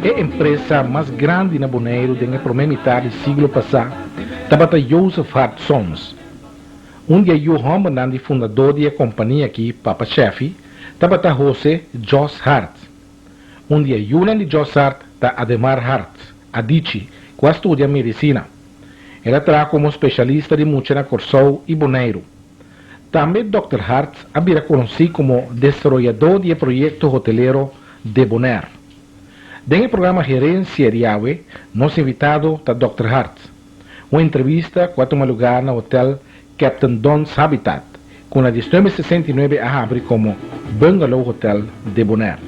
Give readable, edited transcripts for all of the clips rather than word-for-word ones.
E empresa mas grandi na Boneiru den e promé mitar di siglo pasá tabata Joseph Hart Sons. Un di e yu hòmbernan di fundadó di e kompania akí, Papa Sheffy, tabata Jose Jos Hart. Un di e yunan di Jos Hart ta Ademar Hart, Adichi, ku a studia medisina. El a traha komo speshalista di mucha na Kòrsou i Boneiru. Tambe Dòkter Hart a bira konosí komo desaroyadó di e proyekto hotelero De Bonaire. Den e programa Gerensia di awe, nos invitado ta Dòkter Hart. Un entrevista ku a tuma lugá na hotel Captain Don's Habitat, ku na 1969 a habri komo Bungalow Hotel De Bonaire.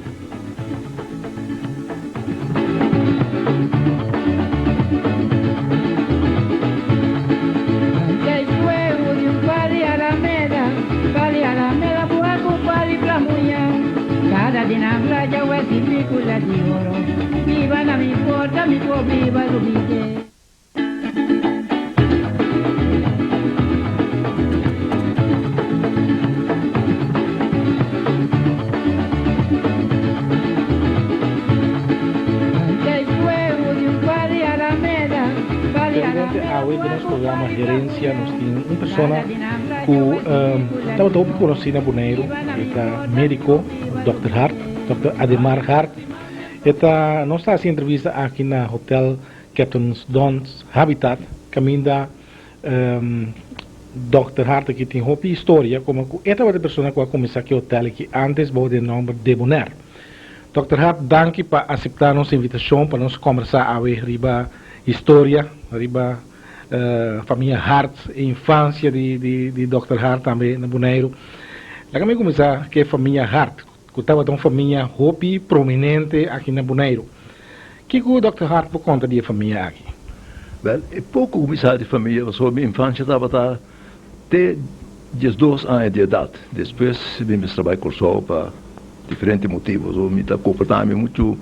Presidente, awe den nos programa Herencia nos tin un persona cu tabata hopi conoci na Boneiru, e ta medico, Dòkter Hart, Dòkter Ademar Hart. E ta, nos ta haci entrevista aki na Hotel Captain's Don's Habitat caminda Dòkter Hart aki tin hopi historia como cu e tabata e persona cu a cuminsa ki hotel aki antes bou di e nomber Debonair. Dòkter Hart danki pa acepta nos invitacion pa nos combersa awe riba historia riba famia Hart e infancia di Dòkter Hart tambe na Boneiru. Laga mi cuminsa cu e famia Hart cu tabata un famia hopi prominente aki na Boneiru. Kiko Dòkter Hart por konta di e famia aki? Wèl, e poko ku mi sa di famia pasobra mi infansia tabata te diesdos aña di edat. Despues mi mester bai Kòrsou pa diferente motibu. So mi ta komportá mi muchu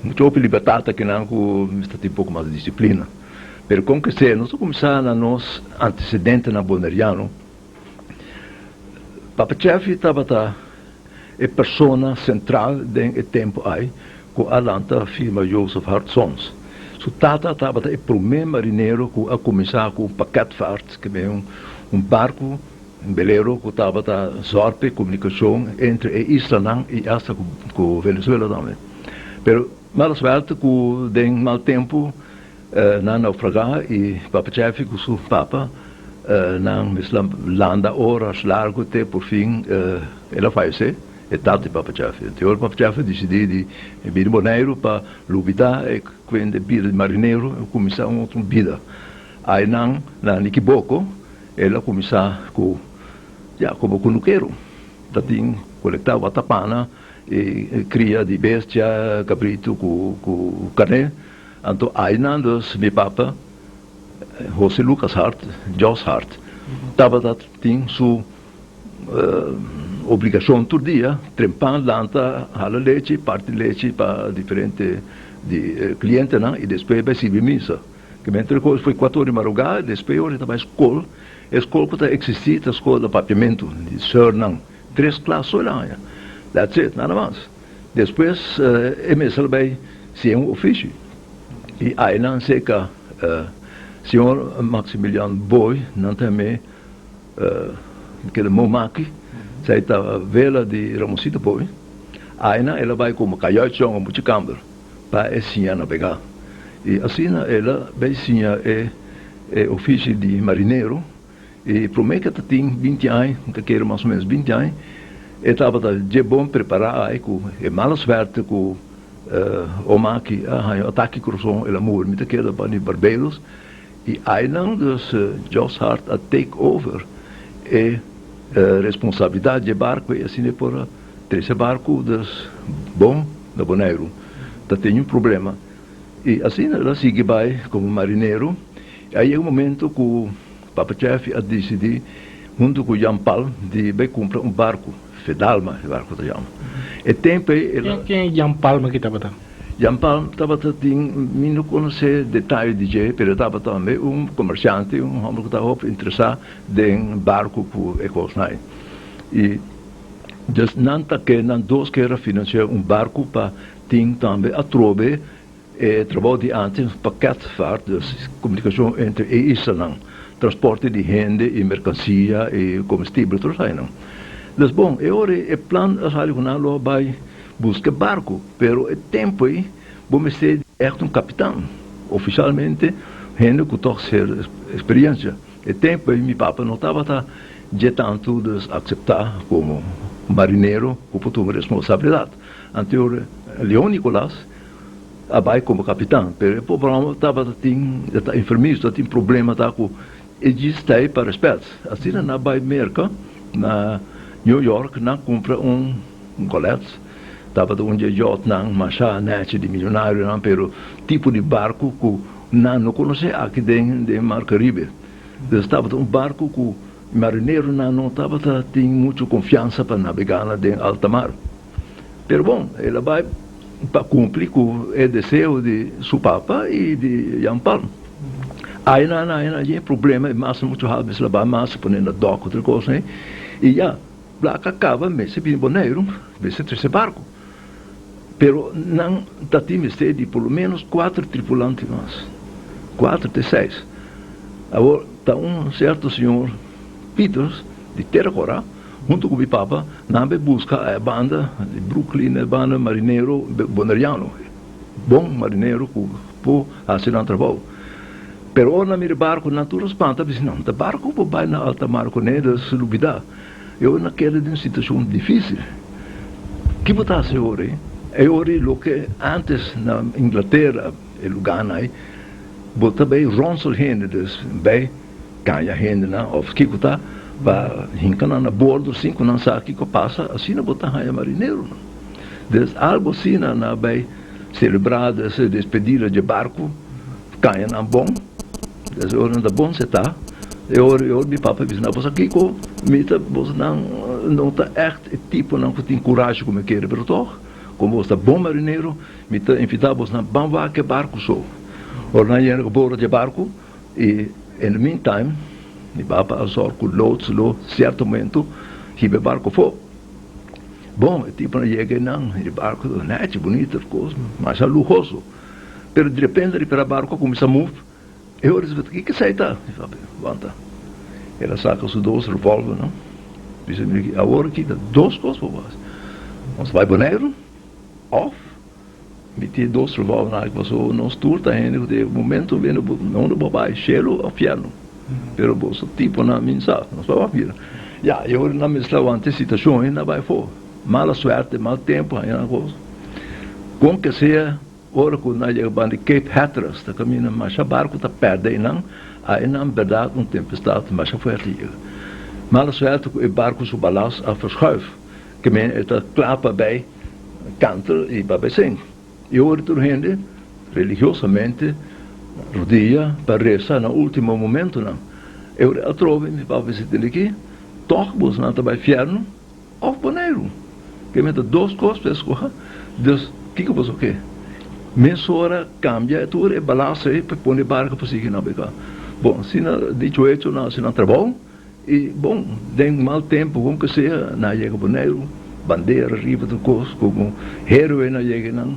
muchu hopi libertat akinan ku mi mester tin poko mas disiplina. Pero kon ke sea, nos a kuminsá na nos antesedentenan boneriano. Papa Cheffy tabata e persona sentral den e tempu ai ku a lanta firma Joseph Hart Sons. Su tata tabata e promé marinero ku a kuminsá ku un paketvaart, ke ben un barku, un belero ku tabata zòrg pa e komunikashon entre e islanan i asta ku Venezuela tambe. Pero mala suerte ku den mal tempu Nan naufragá i Papa Cheffy ku su papa nan mester landa oras largu te por fin el a fayesé, e tata di Papa Cheffy. Anto ora Papa Cheffy disidí di bini Boneiru pa lubidá e kuende bida di marinero i kuminsá un otro bida. Ainan na Nikiboko el a kuminsá ku ya komo kunukero ta tin kolektá watapana i kria di bestia, kabritu ku karné. Anto ainan dus mi papa, Jose Lucas Hart, Jos Hart, tabata tin su obligacion tur dia, trempan lanta hala lechi, parti lechi pa diferente di clientenan y despues bai sirbi misa. Ke mentre cu foi cuatro ora di maruga, despues ora ta bai scol, e scol cu ta existi ta scol di papiamento, di Surnam, tres klas so el a haña, that's it, nada mas. Despues e mester bai siña un ofishi i ainan serka señor Maximilian Boy, nan ta yam'é keda Momaki, esei ta wela di Ramonsito Boy. Ainan el a bai komo kajuitjongen mucha kamber pa e siña nabegá. I asina el a bai siña e ofishi di marinero. E promé ke ta tin 20 aña, mi ta kere mas o menos 20 aña, e tabata dje bon prepará ai ku e mala suerte ku oma aki a haña un atake kurason, el a muri, mi ta kere pa di Barbados, i ainan dus Jos Hart a take over e responsabilidat dje barku i asina e por a trese barku dus bon na Boneiru. Ta tene un problema i asina el a sigui bai komo marinero. I a yega un momento ku Papa Cheffy a disidí huntu ku Jan Palm di bai kumpra un barku, Fedalma e barku ta yama. E tempu ei el a. Ken Jan Palm aki tabata? Jan Palm tabata tin, mi no konosé detaye di dje, pero e tabata tambe un komersiante, un hòmber ku ta hopi interesá den barku ku e kosnan ei. I dus nan ta ke nan dos kera finansiá un barku pa tin tambe atrobe e trabou di antes, pakketvaart, dus komunikashon entre e islanan, transporte di hende i merkansia i komestibel, tur esainan. Dus bon, e ora ei e plan a sali ku nan lo a bai buska barku, pero e tempu ei bo mester di ègt un kapitan, ofishalmente hende ku tòg ser eksperiensia. E tempu ei mi papa no tabata dje tantu dus akseptá komo marinero ku por tuma responsabilidat. Anto Leon Nicolas a bai komo kapitan, pero e pober hòmber tabata tin, e ta enfermizo, ta tin problema ta ku e djis ta ei pa rèspèt. Asina nan a bai Merka, na New York, nan kumpra un golet, tabata un dje yòtnan masha nèchi di milionarionan, pero tipo di barku ku nan no konosé aki den den Mar Karibe. Dus tabata un barku ku marineronan no tabata tin muchu konfiansa pa nabegá na den alta mar. Pero bon, el a bai pa cumpli cu e deseo di su papa y di Jan Palm. Aynan, aynan, dje problema, e masa mucho haltu, mester a bai masa pone na dok, otro cos ei. Y ya, placa caba, mester bini Boneiru, mester trece barco. Pero nan ta tin mester di por lo menos cuatro tripulante mas, cuatro te seis. Awor, ta un cierto señor Peters di Tera Cora, Huntu ku mi papa, nan bai buska e banda di Brooklyn, e banda marinero boneriano, bon marinero ku por hasi nan trabou. Pero ora nan mira e barku, nan tur a spanta, a bisa, Nan ta barku por bai na alta mar kuné, dus lubidá. E ora nan keda den un situashon difísil. Ki bo ta hasi ora ei? E ora ei loke ántes na Inglatera, e lugánan ei, bo ta bai ronsel hende, dus bai. Kaña hendenan òf kiko ta pa hinka nan na bordo sin ku nan sa kiko a pasa, asina bo ta haña marineronan. Des algu asina nan a bai selebrá des e despedida dje barku, kaña nan bon, des e ora nan ta bon setá, e ora e ora mi papa a bisa nan, bo sa kiko, mi ta bosonan no ta ègt e tiponan ku tin kurashi ku mi kere, pero tòg komo boso ta bon marinero, mi ta invitá bosonan ban wak e barku so. Ora nan yega bordo dje barku. I in the meantime mi papa a sòr ku loods lo sierto momento hiba e barko afó. Bon, e tiponan yega einan, e barko ta nèchi, bunita, of kos, masha luhoso. Pero di repente ripera barko a kuminsá move, e ora esei kiko esei ta? Mi papa wanta. El a saka su dos revolvernan, bisa mi, awor aki ta dos kos por hasi, nos bai Boneiru òf Mi tin dos trabounan aki pasobra nos tur ta hende ku den momento bini bo unda bo bai shelu of fiernu pero boso tiponan min sa nos pa wak mira ya e ora nan mester wanta e situashon nan bai afo mala suerte mal tempu haña nan kos kon ke sea ora ku nan yega banda di Cape Hatteras ta kaminda masha barku ta pèrdè einan ainan bèrdat un tempestat masha fuerte yega mala suerte ku e barku su balas a verschuif ke men e ta kla pa bai. Kantel i pa besen. I ora tur hende religiosamente rodia pa resa na ultimo momentonan. E ora atrobe mi papa bisa tende aki, tòg bosnan ta bai fièrnu òf Boneiru. Ke mi ta dos kos pa eskoha, dus kiko boso ke? Mesora kambia tur e balansa ei pa pone barka pa sigui nabegá. Bon, asina dicho hecho nan hasi nan trabou. I bon, den mal tempu kon ke sea, nan a yega Boneiru, bandera riba tur kos, komo héroe nan a yega einan,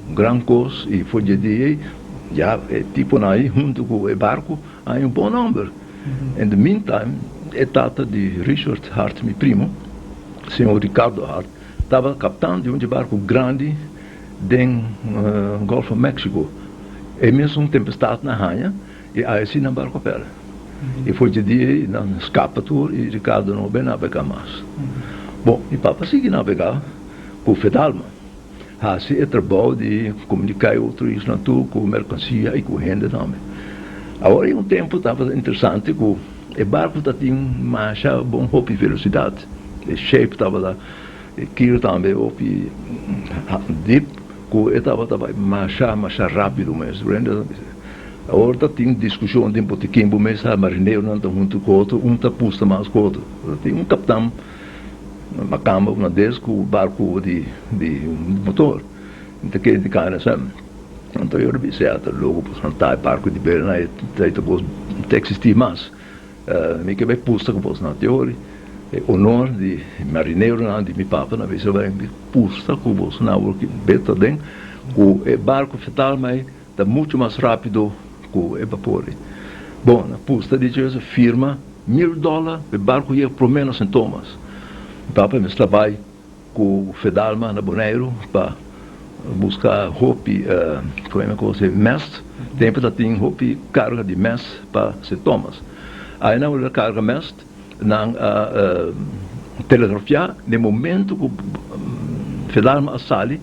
un gran kos, i for dje dia ei, ya e tiponan ei huntu ku e barku a haña un bon nòmber. In the meantime, e tata di Richard Hart, mi primo, señor Ricardo Hart, tabata kaptan di un dje barku grandi den Golfo Mexico. E mesun tempestat nan a haña. I aesi nan barco perde. I for dje dia ei nan scapa tur i Ricardo no ben nabega mas. Bon, mi papa sigui nabega cu Fedalma, haci e trabou di comunica e otro isla tur cu mercancia i cu hende tambe. Awor ei un tempo tabata interesante cu e barco ta tin masha bon hopi velocidad, e shape tabata, e keel tambe hopi dip cu e tabata bay masha masha rapido mes. Awor ta tin diskushon den botikin bo mes sa marineronan ta huntu ku otro un ta pusta mas ku otro. Ta tin un kaptan makamba una des ku barku di di motor. Mi ta kere di kana sa. Anto yo ta bisa, ya ta loko pa santa e barku di bela na e ta bos no ta eksistí mas. Mi ke bai pusta ku bos nan. Te ora e honor di marineronan di mi papa nan bisa bai mi pusta ku bos nan awor ki beta den ku e barku fetal mai ta muchu mas rápido ku e bapor. Bon, nan pusta di dje firma $1000 pa e barku yega promé na Sint Thomas. Mi papa mester bai ku Fedalma na Boneiru pa buska hopi mest. Tempu ta tin hopi karga di mest pa Sint Thomas. Ai nan a karga mest, nan a telegrafiá den momentu ku Fedalma a sali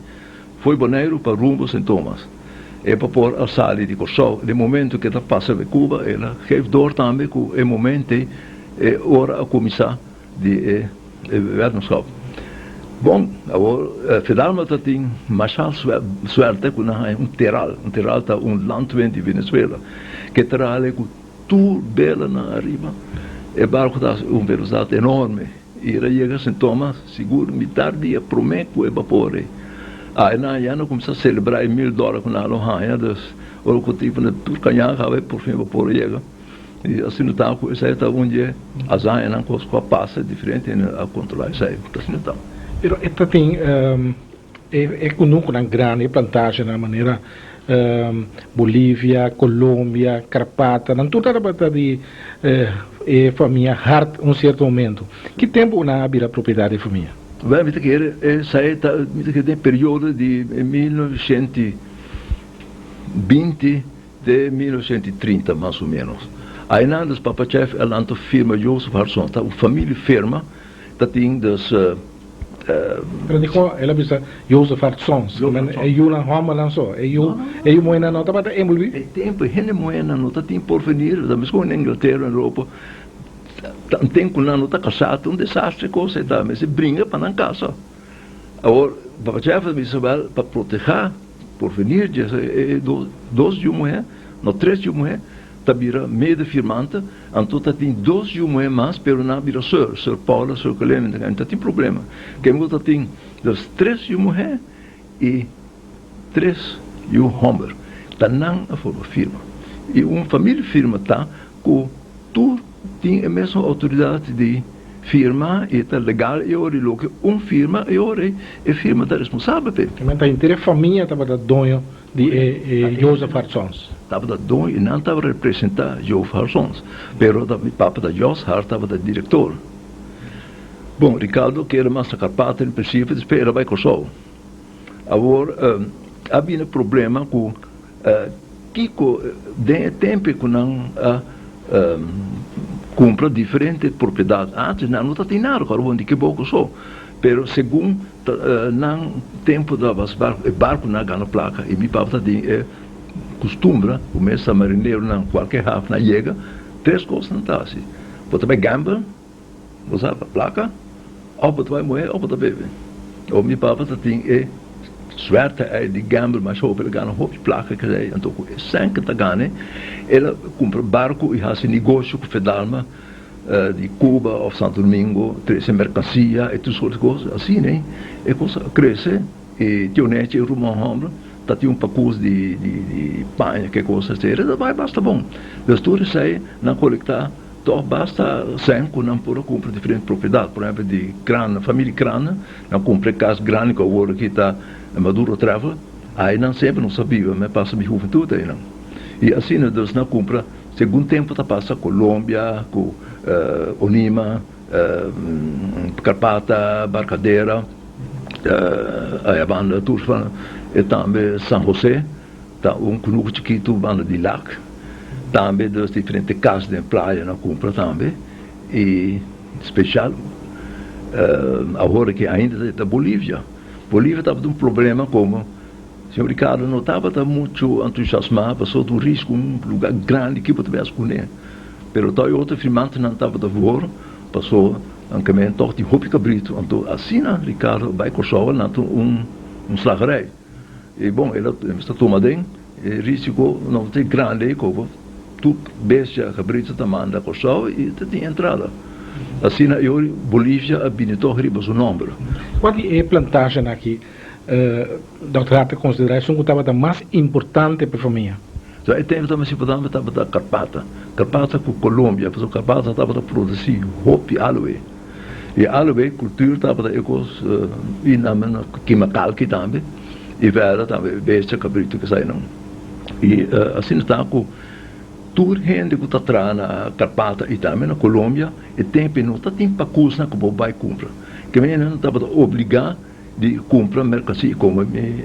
foi Boneiru pa rumbo Sint Thomas. E papor a sali di Kòrsou den momentu ku e ta pasa be Cuba, el a geef door tambe ku e momento ei e ora a kuminsá di e wetenschap. Bon, awor Fidalma ta tin masha suerte ku nan haña un teral. Un teral ta un landwind di Venezuela. Ke teral ei ku tur belanan ariba. E barku ta hasi un velosidat enorme i el a yega Sint Thomas sigur mitar dia promé ku e bapor ei. Ai nan ya nan kuminsá selebrá e $1000 ku nan lo haña. Dus ora ku tipo na tur kaña kaba e porfin e bapor a yega. I asina ta ku esei ta un dje hazañanan kos ku a pasa diferente hende a kontrolá esei. Ta asina ta. Pero e ta tin e kunukunan grandi, e plantasjenan manera Bolivia, Colombia, Karpata, nan tur tabata di e famia Hart un sierto momento. Ki tempu nan a bira propiedat di e famia? Wèl, mi ta kere esei ta, mi ta kere den periodo di 1920. Den 1930 mas o menos, ainan dus Papa Chef a lanta firma Joseph Hartson, ta un familie firma, ta tin dus. Pero dikon el a bisa Joseph Hartson? E yunan hòmbernan so, e yu e yu muhénan no tabata envolví? E tempu e hende muhénan no ta tin porvenir, ta meskos na Inglatera, Europa, tanten ku nan no ta kasá ta un desastre kos ei ta, mester bringa pa nan kasa. Awor Papa Chef a bisa wèl pa protehá. Porvenir dje e dos yu muhé, no tres yu muhé, ta bira medefirmante, anto ta tin dos yu muhé mas, pero nan a bira seur, seur Paula, seur Clemente, nan ta tin problema. Ken ku ta tin dus tres yu muhé i tres yu hòmber, ta nan a forma firma. I un familia firma ta ku tur tin e mesun outoridat di firma i ta legal e ora i loke un firma e ora ei e firma ta responsabel p'e. Kimen ta henter e famia tabata doño di e Joseph Hartsons. Tabata doño i nan tabata representa Joseph Hartsons, pero mi papa ta Jos Hart tabata direktor. Bon, Ricardo kere mas na Karpaten en prinsipio, despues el a bai Kòrsou. Awor a bini problema ku Kiko den e tempu ku nan a kumpra diferente propiedat antes nan no ta tin nada ku a di kiboko so pero segun nan tempu tabata e barkunan a gana plaka i mi papa ta tin e kustumbra ku mesa marineronan kualke haf nan yega tres kos nan ta hasi bo ta bai gamble. Bo sa pa plaka, of bo ta bai muhé of bo ta bebe. Awor mi papa ta tin e suerte ei di gamble masha hopi, el a gana hopi plaka kesei, anto ku e sèn ke ta gana el a kumpra barku i hasi negoshi ku Fedalma di Cuba of Santo Domingo, trese merkansia i tur sort di kos, asina e kos a krese i Tionechi e ruman hòmber ta tin un pakus di paña ke kos esei, ta bai basta bon. Des tur esei nan kolektá. Tòg basta sèn ku nan por a kumpra diferente propiedat, por ehèmpel di Krana, famia di Krana, nan kumpra e kas grandi ku awor aki ta Maduro Travel, ainan semper nos a biba, mi a pasa mi huventut ainan. I asina dus nan kumpra segun tempu ta pasa Colombia ku Onima, Karpata, Barcadera, aya banda tur e tambe San Jose. Ta un kunuku chikitu banda di lak. Tambe dos diferente kas den playa nan kumpra tambe i speshal awor ki ainda ta Bolivia. Bolivia tabata un problema komo señor Ricardo no tabata muchu entusiasmá pasobra ta un risku un luga grandi ki bo ta bes kuné. Pero tòg e otro firmantenan tabata for pasobra nan ke men tòg tin hopi kabritu. Anto asina Ricardo a bai Kòrsou a lanta un slagerij. I bon, el a mester tuma den e risiko no ta grandi komo tur bestia kabritu ta manda Kòrsou i ta tin entrada. Asina e ora Bolivia a bini tòg riba su nòmber. Kua di e plantashanan aki Dòkter Hart ta konsiderá esun ku tabata mas importante pa e famia? So e tempu tabata mas importante tabata Karpata. Karpata ku Colombia, pasobra Karpata tabata produsí hopi aloe. E aloe kultur tabata e kos i nan kima kalki tambe i verder tambe bestia, kabritu, kesainan. I asina ta ku tur hende ku ta traha na Karpata i tambe na Colombia e tempu no ta tin pakusnan ku bo bai kumpra. Ke manera nan tabata obligá di kumpra merkansia komo mi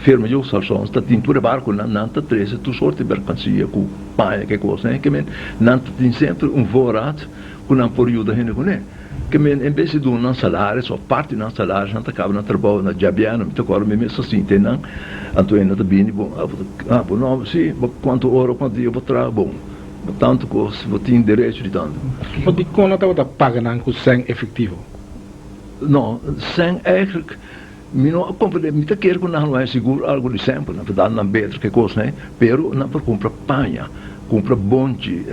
firma Joost Sarsons ta tin tur e barkunan nan ta trese tur sorti merkansia ku paña ke kosnan ke men nan ta tin semper un voorraad ku nan por yuda hende kuné ke men en bes di duna nan salaris òf parti nan salaris nan ta kaba nan trabou na djabièrnu mi ta kòrda mi mes ta sinti nan anto hende ta bini bon ah bo nòmber si bo kuantu ora kuantu dia bo traha bon bo tantu kos bo tin derecho di tantu. Dikon nan tabata paga nan ku sèn efektivo? No, sèn eigenlijk mi no a comprende, mi ta kere ku nan lo haña sigur algu di sèn, pasobra nan ta dal nan beter ke kosnan ei, pero nan por kumpra paña, kumpra bonchi,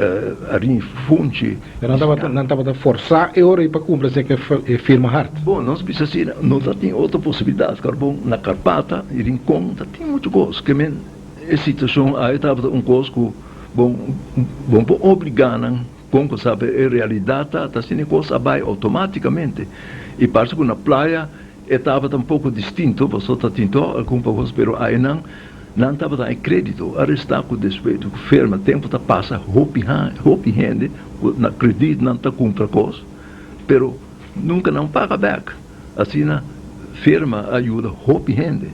arin funchi. Pero nan tabata, nan tabata forsá e ora ei pa kumpra esei ku e firma hard. Bon, nos bisa asina, no ta tin otro posibilidat, karbon na Karpata i Rincon ta tin muchu kos, ke men e situashon ei tabata un kos ku bon, bon por obligá nan. Kon ku sabe e realidat ta ta asina e kos a bai outomátikamente i parse ku na playa e tabata un poko distinto pasobra ta tin tòg algun pagos pero ainan nan tabata e krédito a restá ku despues ku firma tempu ta pasa hopi hopi hende ku na kredit nan ta kumpra kos pero nunka nan paga bèk asina firma a yuda hopi hende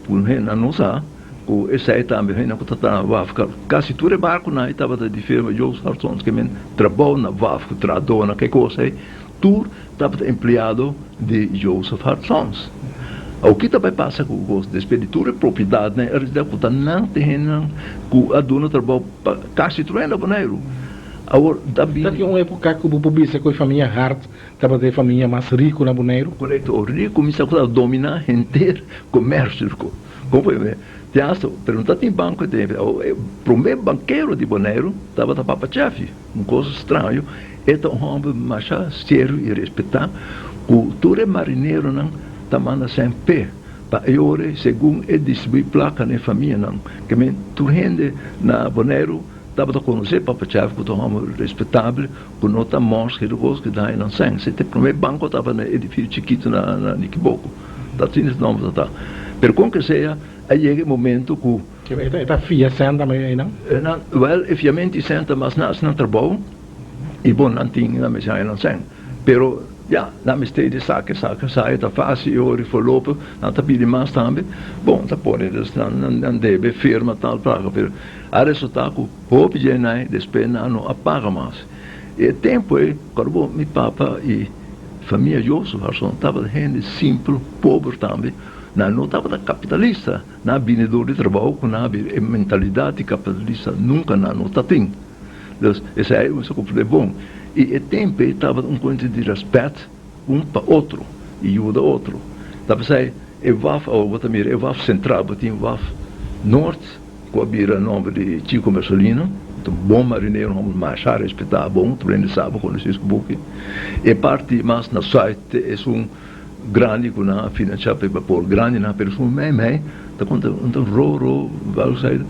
ku nan no sa. Ku esei tambe hende ku ta traha waf. Kasi tur e barkunan ei tabata di firma Joost Hartsons ke men trabou na waf ku trahadónan ke kos ei tur tabata empleado di Joseph Hartsons. Awor ki ta bai pasa ku kos despues di tur e propiedatnan ei a ku ta nan te hendenan ku a duna trabou pa kasi tur hende na Boneiru. Awor ta bini. Ta tin un epoka ku bo por bisa ku e famia Hart tabata e famia mas riku na Boneiru? Korekto, riku mi sa ku ta dominá henter komersio. Como por ejemplo, te hasta, pero no tatin banco e tempo, e prome bankero di Boneiru tabata Papa Chaffy, un cosa straño, e ta un homber masha serio y respetá, cu tur e marineronan ta manda sèn p'e, pa e ora segun e distribuí placa na e famianan, ke men tur hende na Boneiru tabata conoce Papa Chaffy cu ta un homber respetabel, cu no ta mors hende cos cu ta haña nan sèn. E prome banco tabata na e edificio chikito na Nikiboko. Ta asina su nomber ta ta. Pero kon ke sea, a yega e momento ku. E ta fia sèn tambe einan? Nan, wèl, e fiamento di sèn ta mas na nan trabou i bon nan tin nan mester haña nan sèn. Pero, ya, nan mester di saka, saka, saka, ta fásil e ora voorlopig, nan ta pidi mas tambe. Bon, ta pone dus nan nan debe firma tal plaka, pero a resultá ku hopi dje nan despues nan no a paga mas. E tempu ei, kòrda bo, mi papa i. Famia Joseph Hartson tabata hende simpel, pober tambe. Nan no tabata kapitalista. Nan a bini dor di trabou ku nan a bira e mentalidat di kapitalista nunka nan no ta tin. Dus esei a komprendé bon. I e tempu ei tabata un kuenta di rèspèt un pa otro i yuda otro. Ta p'esei e waf awor bo ta mira e waf sentral, bo tin waf nort. Ku a bira nòmber di Chico Mersolino, ta un bon marinero, un hòmber masha respetá, bon, tur hende sa bo konosé su buki. E parti mas na sùit te esun grandi ku nan a finansiá pa e bapor grandinan, pero esun mei mei ta konta un ta ro ro wèlsait.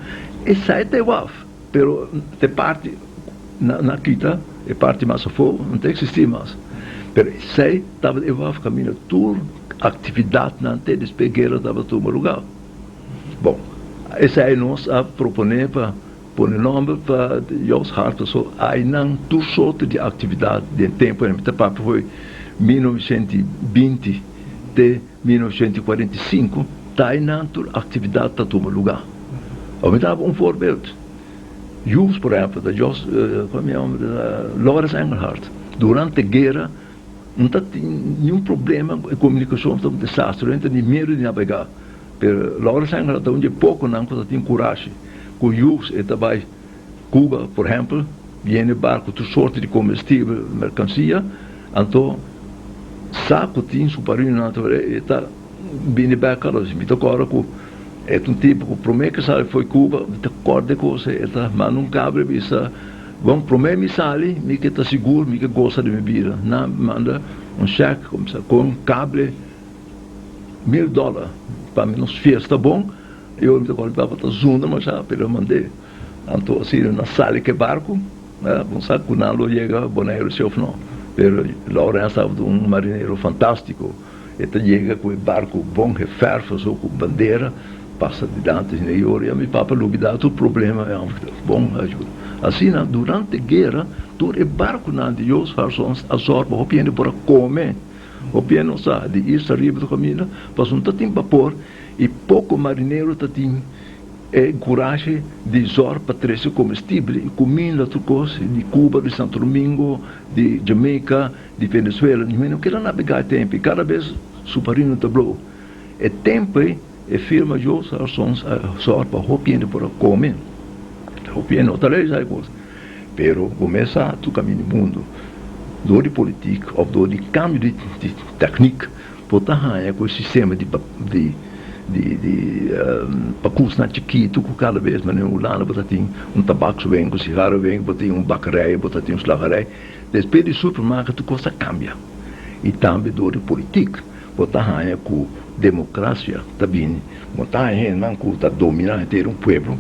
Esei ta e waf, pero te parti nan a kita e parti mas afó no ta eksistí mas. Pero esei tabata e waf kaminda tur aktividatnan te despues guera tabata tuma lugá. Bon, esei nos a proponé pa pone nòmber pa Joost Hart pasobra ainan tur sorto di aktividat den tempu mi ta papia for 1920 te 1945 ta ainan tur aktividat ta tuma lugá. Awor mi ta daba un voorbeeld, Joost por ehèmpel ta Joost, komo yama, Loris Engelhard durante guera no ta tin niun problema ku e komunikashon ta un desastre, no ta ni miedu di nabegá. Pero Laura Sanger ta un di e poconan cu ta tin curashi. Cu Hughes e ta bay Cuba, por ehempel, yena e barco tur sorte di comestibel, mercancia, anto sa cu tin su parinonan ta worde, e ta bini bek Carlos. Mi ta corda cu e ta un tipo cu prome cu sali fo'i Cuba, mi ta corda e cos ey, e ta manda un cable bisa, Bon, prome mi sali, mi ke ta sigur, mi ke gosa di mi bida. Nan manda un check, cu un cable. $1000 pa mi nos fiesta bon. I ora mi ta kòrda mi papa ta zunda masha, pero e mand'é. Anto asina nan sali ku e barku, bo sa ku nan lo yega Boneiru si òf no. Pero Lawrence tabata un marinero fantástiko. E ta yega ku e barku bon geferf aso ku bandera, pasa dilanti asina. I ora ya mi papa lubidá tur problema, e hòmber ta bon ajuda. Asina durante guera tur e barkunan di Joost Harsons a zòrg pa hopi hende por a kome. Hopi hende no sa di Isla Riba ta kaminda pasobra no ta tin bapor i poko marinero ta tin e kurashi di zòrg pa trese komestibel i kuminda tur kos di Cuba, di Santo Domingo, di Jamaica, di Venezuela. Niun hende no keda nabegá e tempu i kada bes submarino ta blow. E tempu ei e firma Joost Harsons a zòrg pa hopi hende por a kome. Hopi hende no ta realisá e kos. Pero bo mes sa tur kaminda di mundu dor di politik òf dor di kambio di teknik bo ta haña ku e sistema di di pakusnan chikitu ku kada bes manera un Hulanda bo ta tin un tabakswinkel, sigarowinkel, bo tin un bakerij, bo ta tin un slagerij. Despues di supermarket tur kos a kambia i tambe dor di politik bo ta haña ku demokrasia ta bini. Bo ta haña hendenan ku ta dominá henter un pueblo,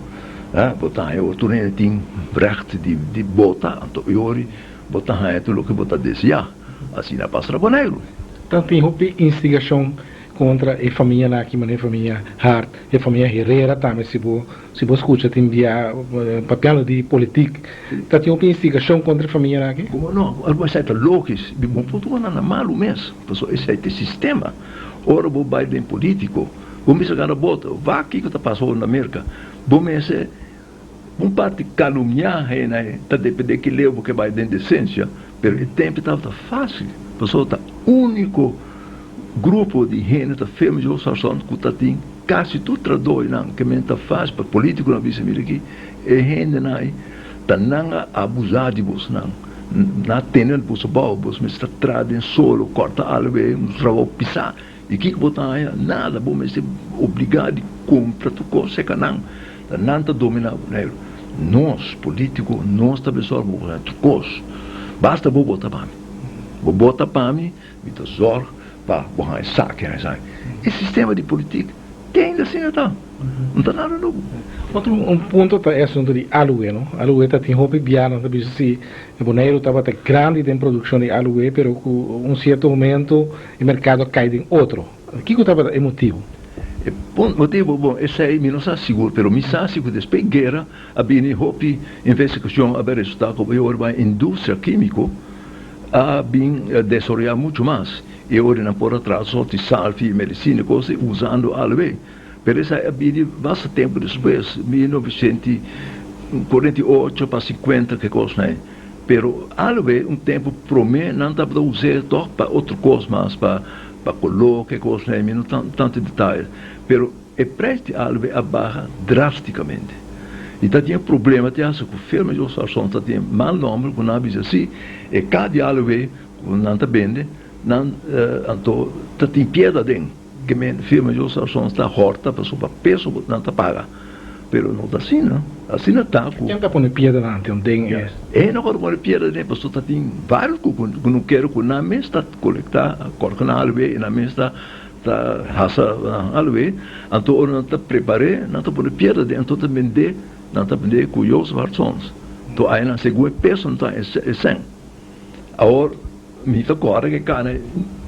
bo ta haña otro hende tin recht di bota, anto e ori bo ta haña tur loke bo ta deseá. Asina pasa na Boneiru. Ta tin hopi instigashon kontra e famianan aki, manera e famia Hart, e famia Herrera tambe si bo si bo skucha tin bia papiando di politik. Ta tin hopi instigashon kontra e famianan aki? Komo no? Algu esei ta logis, di bo por tuma nan na malu mes, pasobra esei ta e sistema. Ora bo bai den politico, bo mester gana boto. Wak kiko ta pasa ora na Merca. Bo mester un parti calumnia hende ta depende ki leu bo ke bai den decencia, pero e tempo tabata facil pasobra ta unico grupo di hende ta firme Joe Sarson cu ta tin casi tur tradoinan ke men ta facil pa politiconan bisa mira aki e hendenan ai ta nan a abusa di bosnan. Na tene boso bou, boso mester ta traha den solo, kòrta alwe, un trabou pisá. I kiko bo ta haña? Nada. Bo mester obligá di kumpra tur kos serka nan. Ta nan ta dominá Boneiru. Nos, polítiko, nos ta besòrg pa bo haña tur kos. Basta bo bota pa mi. Bo bota pa mi, mi ta zòrg pa bo haña esaki, haña esaki. E sistema di politik te ainda asina ta. No ta nada nobo. Otro un punto ta e asunto di aloe, no? Aloe ta tin hopi bia, nos ta bisa si Boneiru tabata grandi den produccion di aloe, pero cu un cierto momento e mercado a cay den otro. Kico tabata e motibo? E motibo, bon, esey mi no sa sigur, pero mi sa si cu despues guera a bini hopi investigacion a bay resulta cu e ora bay industria quimico a bin desaroya mucho mas y e ora nan por a traha soort di salfi y medicina y cos usando aloe. Pero esei a bini basta tempu despues, 1948 pa 50 ke kosnan ei. Pero aloe un tempu promé nan tabata us'é tòg pa otro kos mas, pa pa koló ke kosnan ei, mi no tantu detaye. Pero e preis di aloe a baha drástikamente. I ta tin e problema te hasta ku firma Jos Arson ta tin mal nòmber ku nan a bisa si e ka di aloe ku nan ta bende nan anto ta tin piedra aden. Ke men firma yo sa son ta horta pasobra peso bo nan ta paga pero no ta asina asina ta ku. Ken ta pone piedra nan anto den e. E no por pone piedra den pasobra ta tin varios ku ku no kere ku nan mes ta kolekta korka nan alwe i nan mes ta ta hasa nan alwe anto ora nan ta prepare nan ta pone piedra den anto ta bende nan ta bende ku Joseph Hartsons to aina segun e peso nan ta e sèn awor. Mi ta kòrda ke kana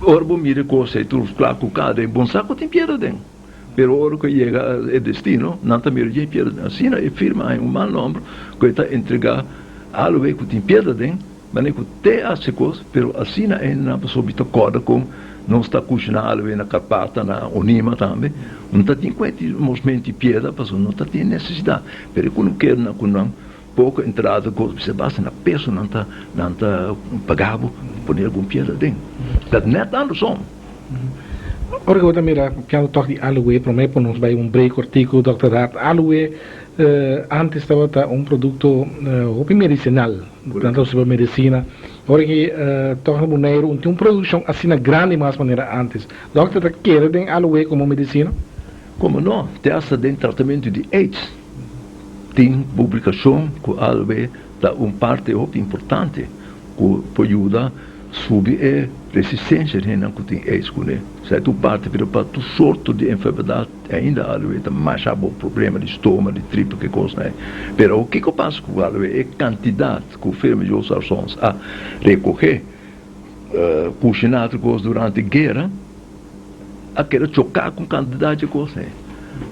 ora bo mira e kos ei tur kla ku kada e bon sa ku tin piedra den. Pero ora ku e yega e destino nan ta mira dje piedra den. Asina e firma haña un mal nòmber ku e ta entregá aloe ku tin piedra den manera ku te hasi kos pero asina ainda nan pasobra mi ta kòrda kon nos ta kushiná aloe na Karpata na Onima tambe no ta tin kuenti mosmenti piedra pasobra no ta tin nesesidat pero e kunukeronan ku nan Poko entrada ku bisa basta na peso nan ta nan ta paga bo pone algun piedra aden. Ta net andersom. Ora ku bo ta mira piano tok di aloe prome por nos bai un break kortiku Dòkter Raad aloe antes tabata un produkto hopi medisinal nan ta usa pa medisina ora ki tok na Boneiru tin un produkshon asina grandi mas manera antes dòkter ta kere den aloe komo medisina? Komo no, te asta den tratamentu di aids. Tin publikashon ku alwe ta un parti hopi importante ku por yuda subi e Resistencia di hendenan cu tin aids cune sa ta un parti pero pa tur sorto di enfermedad ainda aloe ta masha bo problema di stoma, di tripa ke cosnan ei. Pero awor kico pasa cu aloe? E cantidad cu firma Joseph Sons a recoge cushina tur cos durante guera a keda choca cu cantidad dje cos ei.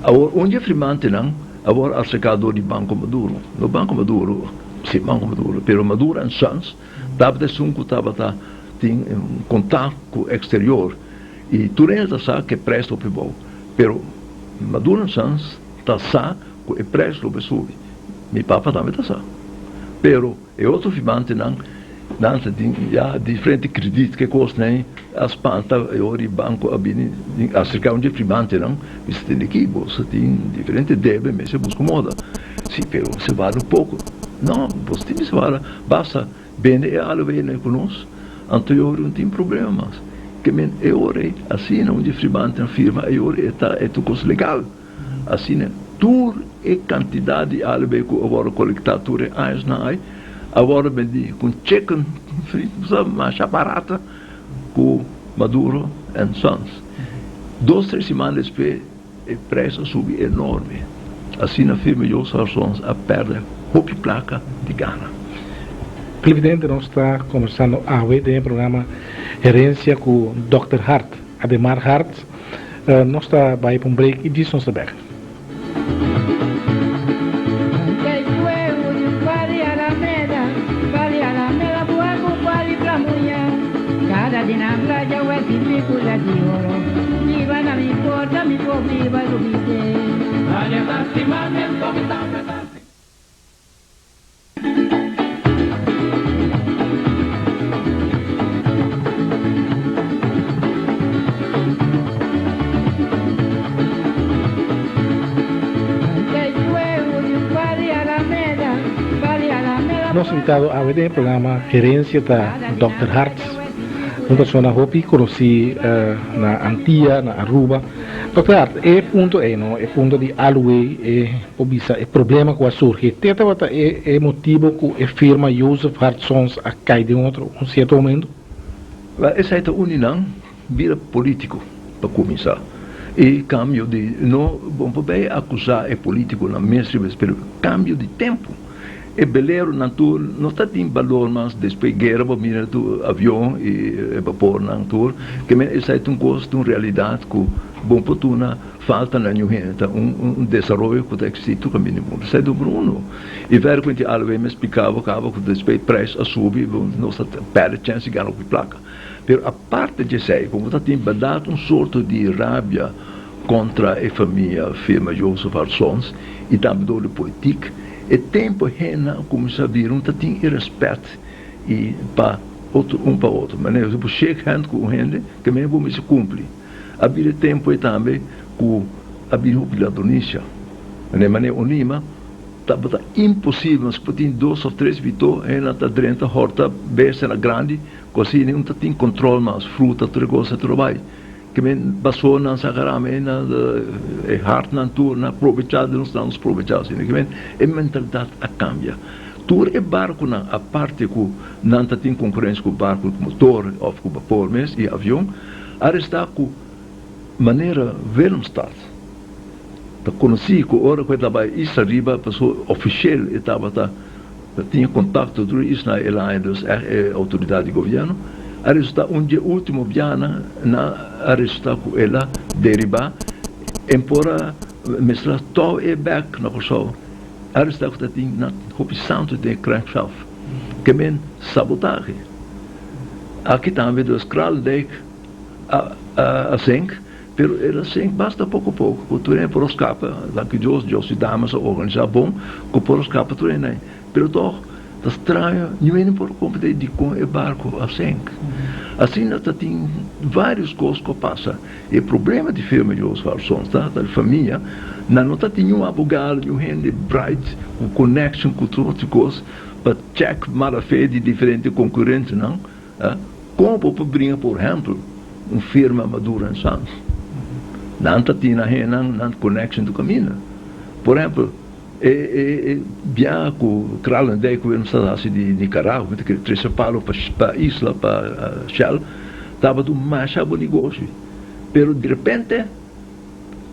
Awor un dje firmantenan awor a acerca door di Banco Maduro, no Banco Maduro, si Banco Maduro, pero Maduro and Sons, Tabata esun ku tabata tin kontak ku eksterior i tur hende ta sa ku e preis ta hopi bou, pero Maduro Sons ta sa ku e preis lo bai subi. Mi papa tambe ta sa. Pero e otro firmantenan nan ta tin ya diferente kredit ke kosnan a spanta e ora di banko a bini aserka un di e firmantenan bisa tende aki boso tin diferente debe mester buska moda. Si pero se wak poko. No, boso tin bisa wak. Basta bende e aloe ku nos, anto e ora no tin problema mas. Ke men e ora ei, asina un di firmantenan firma e ora ei ta e tur kos legal. Asina tur e kantidat di aloe ku a wòrdu kolektá tur e añosnan ei a wòrdu bendí ku un chicken masha barata ku Maduro and Sons. Dos tres siman despues E prijs a subi enorme. Asina firma Jos Harsons a perde hopi placa di gana. Televidente nos ta conversando awe den e programa Herencia cu Dòkter Hart, Ademar Hart. Nos ta bay pa un break y djis nos ta bek. Nos invitado awe den e programa Herencia ta Dòkter Harts, un persona hopi conoci na Antia, na Aruba. Dòkter Hart, e punto ei no, e punto di Aluwei, e por bisa e problema ku a surgi, te tabata e e motibo ku e firma Joseph Hart Sons a kai den otro un sierto momento? Wel, esei ta uni nan bira politico pa cuminsa. E cambio di, no bon por bay acusa e politiconan mes riba es, pero cambio di tempo. E beleronan tur no ta tin balor mas despues guera bo mira tur avion y e bapornan tur ke men esai ta un cos ta un realidad cu bon por tuna falta na ñu hende ta un desaroyo cu ta existi tur caminda di mundo esai numero uno y verder cu inti alwe mi a splica bo caba cu despues prijs a subi nos ta perde chance di gana hopi placa pero aparte di esai como ta tin berdad un sorto di rabia contra e famia firma Joseph Arsons y tambe door di politik. E tempo hende a cuminsa bira un ta tin e respet y pa otro un pa otro. Manera si bo shake hand cu un hende ke mester bo mester cumpli. A bira e tempo ey tambe cu a bini hopi ladronicia. Manera Onima tabata imposibel mas cu bo tin dos of tres bito hende ta drenta horta bestianan grandi cu asina un ta tin control mas fruta tur e cosa tur a bay. Ke men basó nan sa garame e na e hart nan tur na probechá di nos nan nos probechá asina. Ke men e mentalidat a kambia. Tur e barkunan aparte ku nan ta tin konkurensia ku barku ku motor òf ku bapor mes i avion a restá ku manera Willemstad ta konosí ku ora ku e ta bai isla riba pasobra ofishel e tabata Ta tin e kontakto tur e isla el haña dus ègt e outoridat di gobièrnu a resultá un dje último bianan nan a resultá ku el a deribá en por a mester a tou e bèk na Kòrsou a resultá ku ta tin nan hopi santu den e crankshaft ke men sabotahe aki tambe dus Kralendijk a a sink pero el a sink basta poko poko ku tur hende por a skapa danki Dios, Dios i damas a organisa bon ku por a skapa tur hende ei pero tog ta straño niun hende por a komprende dikon e barko a sink asina ta tin varios kos ku a pasa e problema di firma Dios Garzon ta ta di famia nan no ta tin niun abogado niun hende bright ku connection ku tur otro kos pa check mala fe di diferente konkurentenan. Kon bo por bringa por ehempel un firma Maduro en Sons? Nan ta tin ahenan nan connection tur caminda. Por ehempel e e biaha cu Kralendijk cu nos ta haci di Nicaragua mi ta kere trece palo pa isla pa Shell. Tabata un masha bon negoshi, pero direpente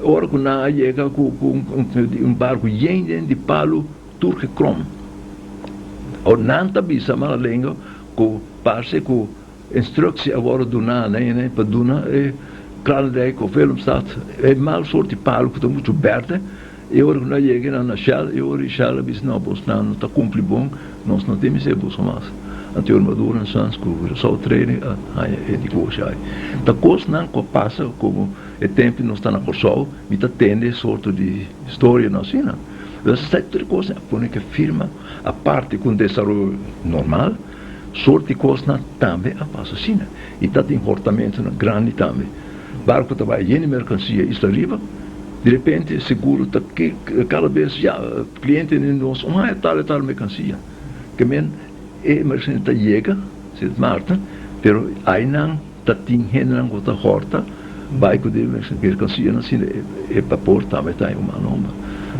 ora ku nan a yega ku un barku yen yen di palu tur gekrom. Awor nan ta bisa mala lenga ku parse ku instruksie a wòrdu duná na hende pa duna e Kralendijk òf Willemstad e mal sort di palu ku ta muchu bèrdè. E ora ku nan a yega nan na Shell, e ora di Shell a bisa, No, bosnan no ta kumpli bon, nos no tin mester boso mas. Anto e ora Maduro en Sons ku Curaçao Trading a haña e negoshi ai. Ta kosnan ku a pasa komo e tempu nos ta na Kòrsou, mi ta tende e sorto di storianan asina. Entonces esaki tur e kosnan a pone ku e firma, aparte ku un desaroyo normal, sort di kosnan tambe a pasa asina. I ta tin hortamentunan grandi tambe. Barco ta bai yen di mercancia isla riba, di repente seguro ta cada bes ya cliente di nos un haya tal y tal mercancia. Ke men e mercancia ta yega Sint Maarten, pero aynan ta tin hendenan cu ta horta bai cu e mercancianan asina e bapor tambe ta un mal nomber.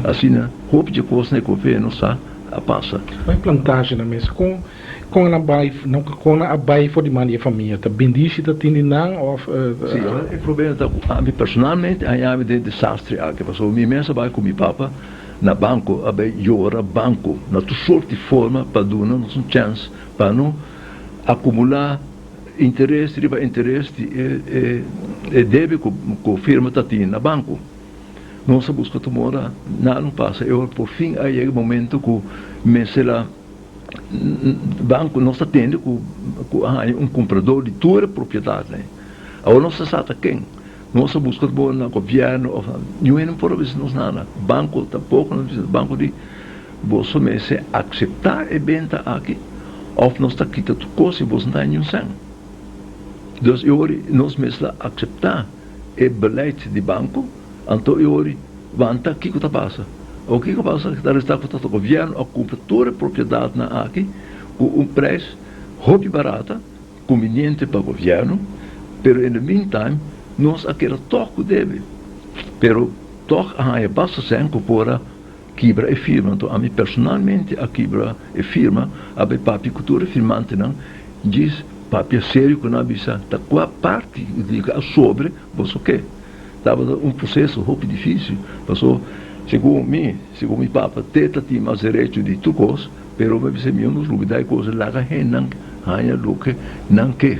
Asina hopi dje cosnan e gobierno sa a pasa. Bai plantagenan mes con Kon nan bai, kon nan a bai for di man di e famia? Ta bindisi ta tin di nan of? Si, e problema ta ku ami personalmente a haña mi den desastre aki, pasobra mi mes a bai ku mi papa na banko, a bai yora banko na tur sort di forma pa duna nos un chèns pa no akumulá interes riba interes di e debe ku firma ta tin na banko. Nos a buska tur mora, nada no pasa, e ora por fin a yega e momento ku mester a. Banco nos ta tende cu cu a haña un cumprador di tur e propiedadnan. Awor nos ta sa ta ken. Nos a busca bo na gobierno of niun hende no por a bisa nos nada. Banco tampoco nos bisa. Banco di boso mester acepta e benta aki of nos ta kita tur cos y boso no ta haña niun cen. Dus e ora nos mester a acepta e beleid di banco. Anto e ori wanta kiko ta pasa? Awor kiko pasa ta resta ku ta gobièrnu a kumpra tur e propiedatnan aki ku un preis hopi barata, kumbiniente pa gobièrnu, pero in the meantime nos a keda tòg ku debe. Pero tòg a haña basta sèn ku por a kibra e firma. Anto ami personalmente a kibra e firma, a bai papia ku tur e firmantenan, djis papia serio ku nan a bisa ta kua parti di a sobre boso ke. Tabata un proseso hopi difísil, paso segun mi, segun mi papa, te ta tin mas derecho di tur kos, pero mi a bisa mi no lubidá e kos, laga hennan haña loke nan ke.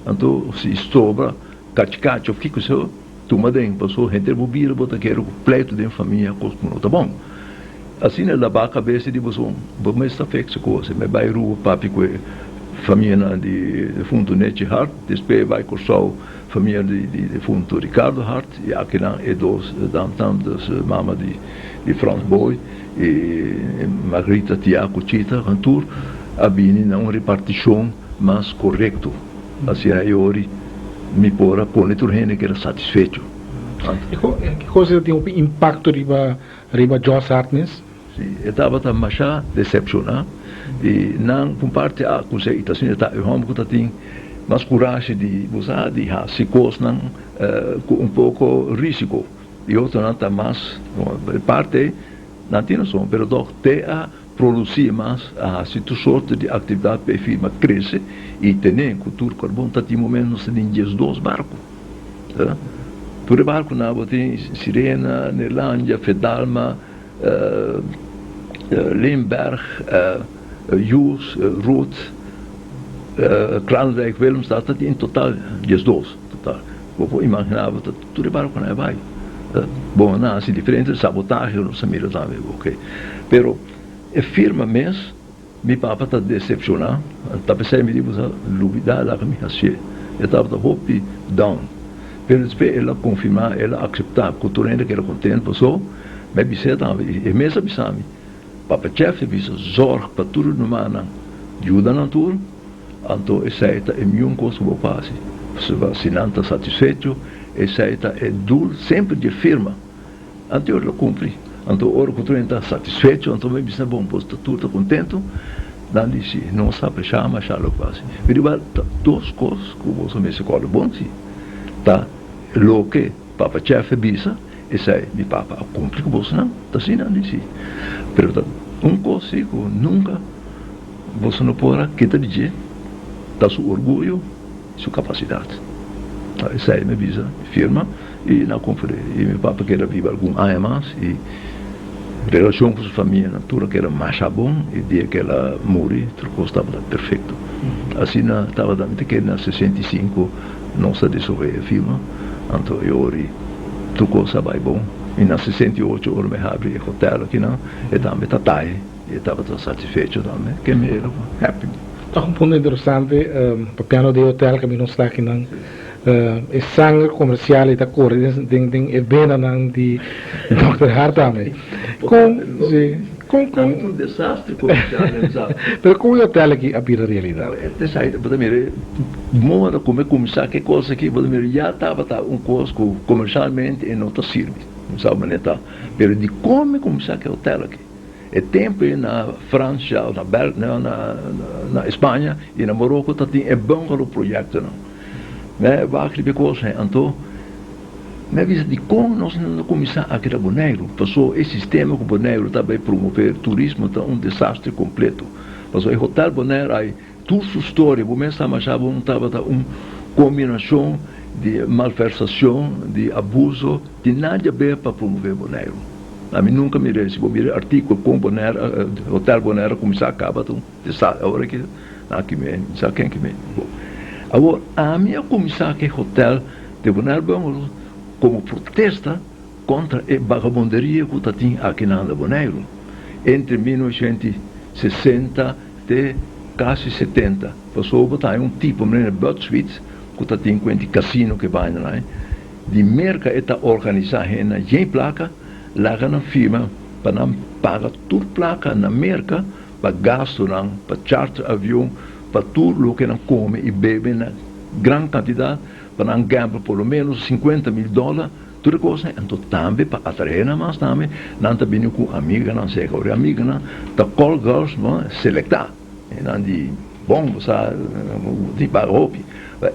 Anto si sobra kachi kachi òf kiko so, tuma den, paso henter bo bira bo ta kere ku pleitu den famia, kos ku no ta bon. Asina labá kabesa di boso, bo mes ta fek su kos. Mi bai Aruba papia ku e famianan di defuntu Nechi Hart, despues bai Kòrsou famia di defuntu Ricardo Hart i akinan e dos damsnan, dus mama di Frans Boy i Margarita Tia ku Chita nan tur a bini na un repartishon mas korekto. Asina e ori mi por a pone tur hende keda satisfecho. E kos ta tin hopi impakto riba Riba Jos Hart mes? Si, e tabata masha decepciona y nan cu parti a acus'e y ta asina ta e homber cu ta tin mas curashi di bo sa di haci cosnan cu un poco risico y otronan ta mas e parti ey nan tin razon pero toch te a produci mas a haci tur sorte di actividad pa e firma crece y tene cu tur carbon ta tin momento nos ta tin 12 barco. Tur e barkunan bo tin Sirena, Neerlandia, Fedalma, Limberg, Joes, Rood, Kralendijk, Willemstad, ta tin en total 12 total. Bo por imaginá bo ta tur e barkunan a bai. Bon, nan hasi diferente sabotahe nos a mira tambe, ok. Pero e firma mes. Mi papa ta decepciona, ta pesey mi di bo sa lubida laga mi hacié. E tabata hopi down. Pero despues el a confirma, el a acepta cu tur hende keda content paso mi a bis'é tambe y e mes a bisa mi, Papa Jeff a bisa zorg pa tur e rumannan, yuda nan tur, anto esey ta e mion cos cu bo por haci. Pasobra si nan ta satisfecho, esey ta e doel semper dje firma. Anto ora lo cumpli. Anto ora cu tur hende ta satisfecho, anto mi bisa, bon, boso ta tur ta contento? Nan di, si, nos ta apreciá masha loke bo haci. Mi di, wel, ta dos cos cu boso mester corda bon, si, ta loke Papa Chef a bisa, esai mi papa a cumpli cu bosonan, ta asina? Nan di, si. Pero ta un cos si cu nunca boso no por a kita di dje, ta su orguyo, su capacidad. Esei mi bisa, firma i nan konferí. I mi papa keda biba algun aña mas i relashon ku su famianan tur a keda masha bon i dia ku el a muri tur kos tabata perfekto. Asina tabata mi ta kere na 65 nos a desolvé e firma anto e ora tur kos a bai bon i na 68 ora mi habri e hotel akinan e tambe ta tai i e tabata satisfecho tambe ke mi era happy. Ta un punto interesante papiando di e hotel ku mi nos ta akinan e sanger komersial ei ta kore den e venanan di Dòkter Hart tambe. Kon si kon kon Un desastre komersial den sa. Pero kon e hotel aki a bira realidat? Esei bo ta mira moda ku mi kuminsá ku e kos aki bo ta mira ya tabata un kos ku komershalmente e no ta sirbi sa manera ta pero dikon mi kuminsá ku e hotel aki? E tempu ei na Francia o na Bel na na España i na Morocco ta tin e bungalow proyectonan. Mi a wak riba e kos ei anto mi a bisa dikon nos no ta kuminsá aki na Boneiru pasobra e sistema ku Boneiru ta bai promove turismo ta un desastre kompleto pasobra e hotel Bonaire ai tur su storia bo mes ta masha bon tabata un kombinashon di malversashon di abuso di nadie a ber pa promove Boneiru. Ami nunca mir'é. Si bo mira e artículo con Bonaire, Hotel Bonaire a cuminsá a caba ta un desastre. Awor aki nan aki mi sa ken ki mi. Bo. Awor ami a cuminsá cu e hotel di Bonaire Bungalow como protesta contra e bagabonderia cu ta tin aki nan na Boneiru entre 1960 te casi 70. Pasobra bo ta haña un tipo manera Bud Sweets cu ta tin cuenti casino cu e baña nan. Di Merka e ta organisá hende yen plaka, laga nan firma pa nan paga tur plaka na Merka pa gastunan, pa charter avion, pa tur loke nan kome i bebe na gran kantidat, pa nan gamble por lo menos 50.000 dòler, tur e kosnan. Anto tambe pa atraé nan mas tambe nan ta bini ku amiganan serka, ora e amiganan ta call girls no selektá, e nan di bon bo sa bo tin paga hopi,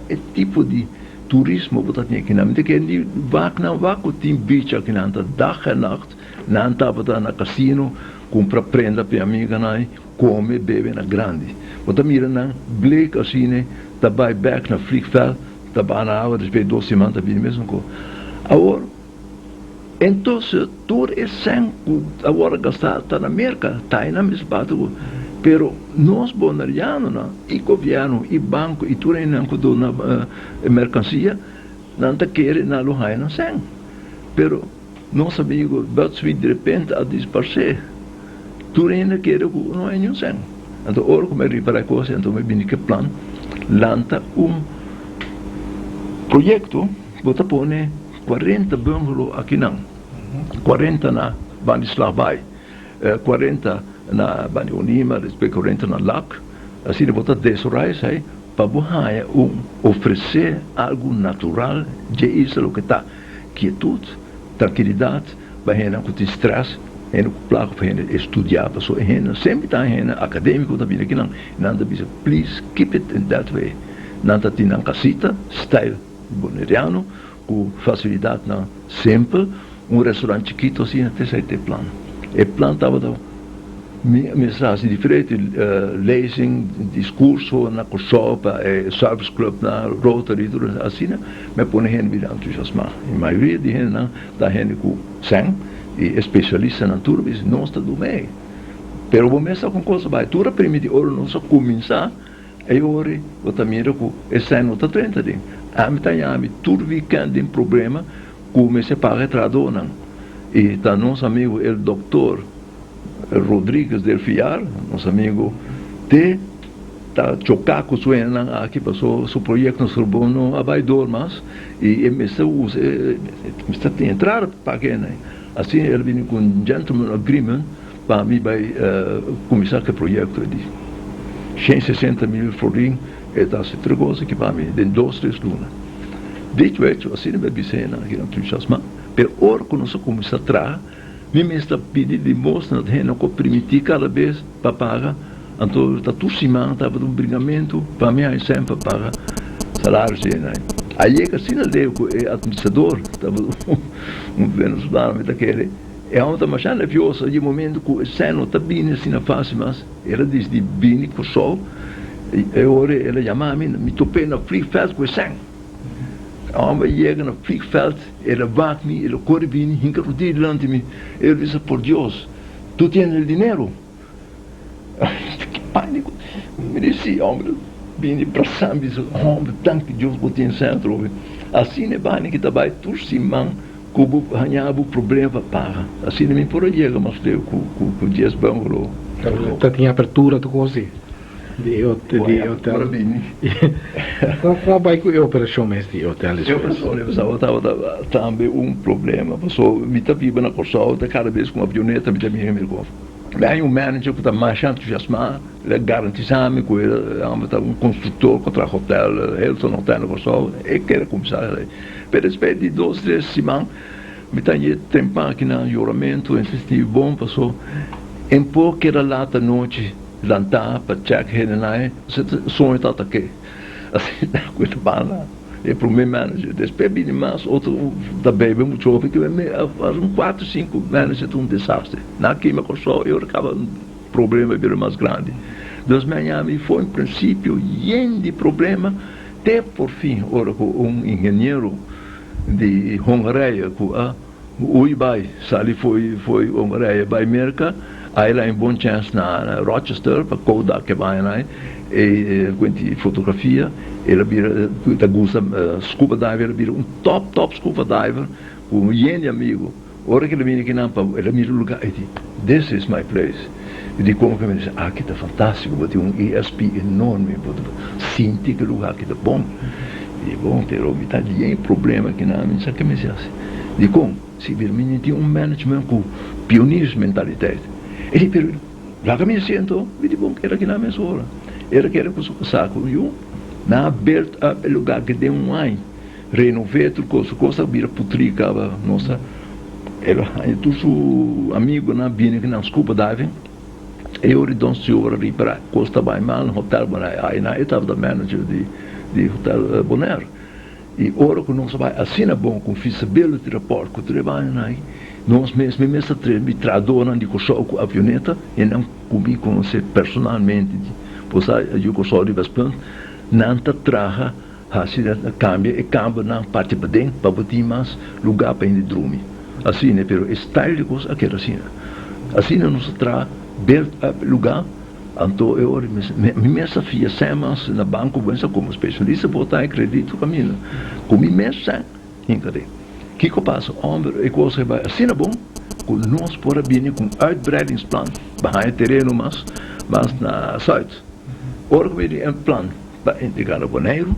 e tipo di. Turismo bo ta tin akinan. Mi ta kere di wak nan wak ku tin beach akinan ta dag en nacht nan tabata na casino kumpra prenda pa e amiganan ei kome bebe na grandi. Bo ta mira nan bleek asina ta bai bek na vliegveld ta bana awa despues dos siman ta bini mesun kos. Awor entonces tur e sèn ku a wòrdu gastá ta na Merka ta einan mes bata ku pero nos bonerianonan i gobièrnu i banko i tur einan ku duna e merkansia nan ta kere nan lo haña nan sèn pero nos amigo Bert Sweet direpente a disparsé tur hende a kere ku no haña niun sèn anto ora ku mi a ripará e kos anto mi bini ku e plan lanta un proyekto bo ta pone 40 bungalow akinan, 40 na Bani Slagbaai, 40 na Bani Onima, despues 40 na Lac. Asina bo ta desorá esei pa bo haña un ofresé algu natural dje isla loke ta kietut, trankilidat pa hendenan ku tin strès, hende ku plaka pa hende estudiá pasobra e hendenan semper ta hende akadémiko ta bini akinan i nan ta bisa please keep it in that way. Nan ta tin nan kasita style Boneriano ku fasilidatnan simpel, un restaurant chikito asina te esei ta e plan. E plan tabata mi mester hasi diferente lezing, diskurso na Kòrsou pa e service clubnan, Rotary tur asina mi a pone hende bira entusiasmá. E mayoria di hendenan ta hende ku sèn i e spesialistanan tur a bisa nos ta dum'ei. Pero bo mes sa kon kos a bai tur a permiti ora nos a kuminsá. E ora bo ta mira ku esei no ta drenta den. Ami ta yami tur weekend den problema ku mester paga e trahadónan. I ta nos amigu el doktor Rodriguez del Villar, nos amigu, te ta choká ku su hendenan aki pasobra su proyekto no no a bai dor mas i e mester usa e mester tin entrada pa paga e hendenan. Asina el a bini ku un gentleman agreement. Pa mi bai kuminsá ku e proyekto di 160 mil florin, e ta hasi tur kos aki pa mi den dos tres luna. Dicho hecho, asina mi a bisa e nan aki entusiasmá, pero ora ku nos a kuminsá traha, mi mester a pidi limosna na hende ku a primintí kada bes pa paga, anto ta tur siman tabata un bringamentu pa mi haña sèn pa paga salario di hende. A yega asina leu ku e administrador tabata un venezolano mi ta kere. E hòmber ta masha nervioso di e momento ku e sèn no ta bini asina fásil mas. El a disidí bini Kòrsou. E ora el a yama mi, mi top'é na vliegveld ku e sèn. E hòmber yega na vliegveld, el a wak mi, el a kore bini, hinka rudí dilanti mi, el bisa, Por Dios, tu tienes el dinero? Ki pániko! Mi di, Sí, hòmber bini brasá mi, bisa, Hòmber, danki Dios bo tin sèn atrobe. Asina e bani ki ta bai tur siman ku bo haña bo problema pa paga. Asina mi por a yega mas leu ku dies bungalow. Ta tin apertura tur kos di e hotel. Kon a bai ku e operashon mes di e hotel despues? E operashon tabata tambe un problema pasobra mi ta biba na Kòrsou ta kada bes ku un avioneta mi ta mira mi kòf. Mi haña un manager ku ta masha entusiasmá, el a garantisá mi ku el ta un konstruktor ku a traha hotel, Hilton Hotel na Kòrsou, e kere kuminsá. Pero despues di dos tres siman mi ta haña e tempan aki na yoramentu, en sinti bon paso en por keda lat anochi lantá pa chèk hendenan, soño ta atak'é. Asina ku e ta banda e promé manager, despues bini mas otro ta bebe muchu hopi ku un kuater sinku manager ta un desastre. Nan a kima Kòrsou e ora kaba problema a bira mas grandi. Dus mi a yama i for in prinsipio yen di problema te por fin ora ku un ingeniero di Hongarije ku a hui bai sali fo'i fo'i Hongarije bai Merka a el haña bon chèns na Rochester pa Kodak ke baña nan e kuenti fotografia el a bira ta gusta scuba diver el a bira un top top scuba diver ku un yen di amigo. Ora ku el a bini akinan pa el a mira e lugá e di, This is my place. E di komo ku mi di, Aki ta fantástiko, bo tin un ESP enorme, bo ta sinti ku e lugá aki ta bon. E di, Bon, pero mi ta yen problema akinan, mi no sa ke mi hasi. Dikon? Si, pero mi no tin un management ku pioniersmentaliteit. E di, Pero laga mi hasi anto. Mi di, Bon, keda akinan mesora. El a keda ku su kasá ku yu, nan a build up e lugá aki den un aña. Renové tur kos, su kos a bira putrí kaba nos a el a haña tur su amigunan bini ku nan scuba diving e ora di Don Stewart a ripará kos ta bai mal na hotel Bonaire ai nan e tabata manager di di hotel Bonaire i ora ku nos a bai asina bon ku feasibility report ku tur e bañonan ai nos mes mi mes a trae mi trahadornan di Kòrsou ku avioneta i nan ku mi konosé personalmente bo sa yu Kòrsou riba es punt nan ta traha. Hasi ta kambia e kambernan parti paden pa bo tin mas lugá pa hende drumi. Asina, pero e style di kos a keda asina. Asina nos a traha build up e lugá, anto e ora mi mes a fia sèn mas na banko bo mester komo spesialista bo ta e kredito kaminda ku mi mes sèn hinka den. Kiko pasa? Homber e kos a bai asina bon ku nos por a bini ku un uitbreidingsplan pa haña tereno mas mas na Zuid. Ora ku bini e plan Pa entrega na Boneiru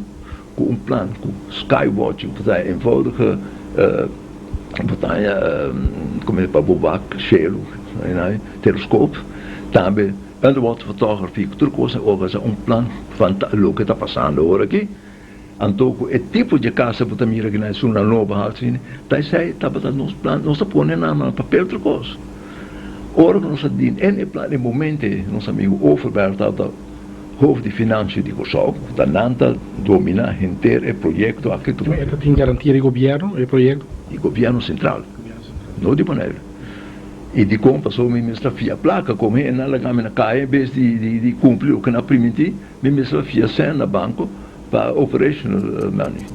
ku un plan ku skywatching ku ta eenvoudige bo ta haña komo pa bo wak shelu teleskop tambe underwater photography ku tur kos a organisa un plan van loke ta pasando awor aki anto ku e tipo di kasa bo ta mira aki na esun na nobo asina ta esei tabata nos plan nos a pone nan na papel tur kos ora ku nos a dina e plan e momento nos amigo Overberg tabata. Hof di Financia di Kòrsou ku ta nan ta dominá henter e proyekto aki tur. E ta tin garantia di gobièrnu e proyekto? Di gobièrnu sentral, no di Boneiru. I dikon? Pasobra mi mester a fia plaka komo e nan laga mi na kaya en bes di kumpli loke nan a primintí, mi mester a fia sèn na banko pa operational money.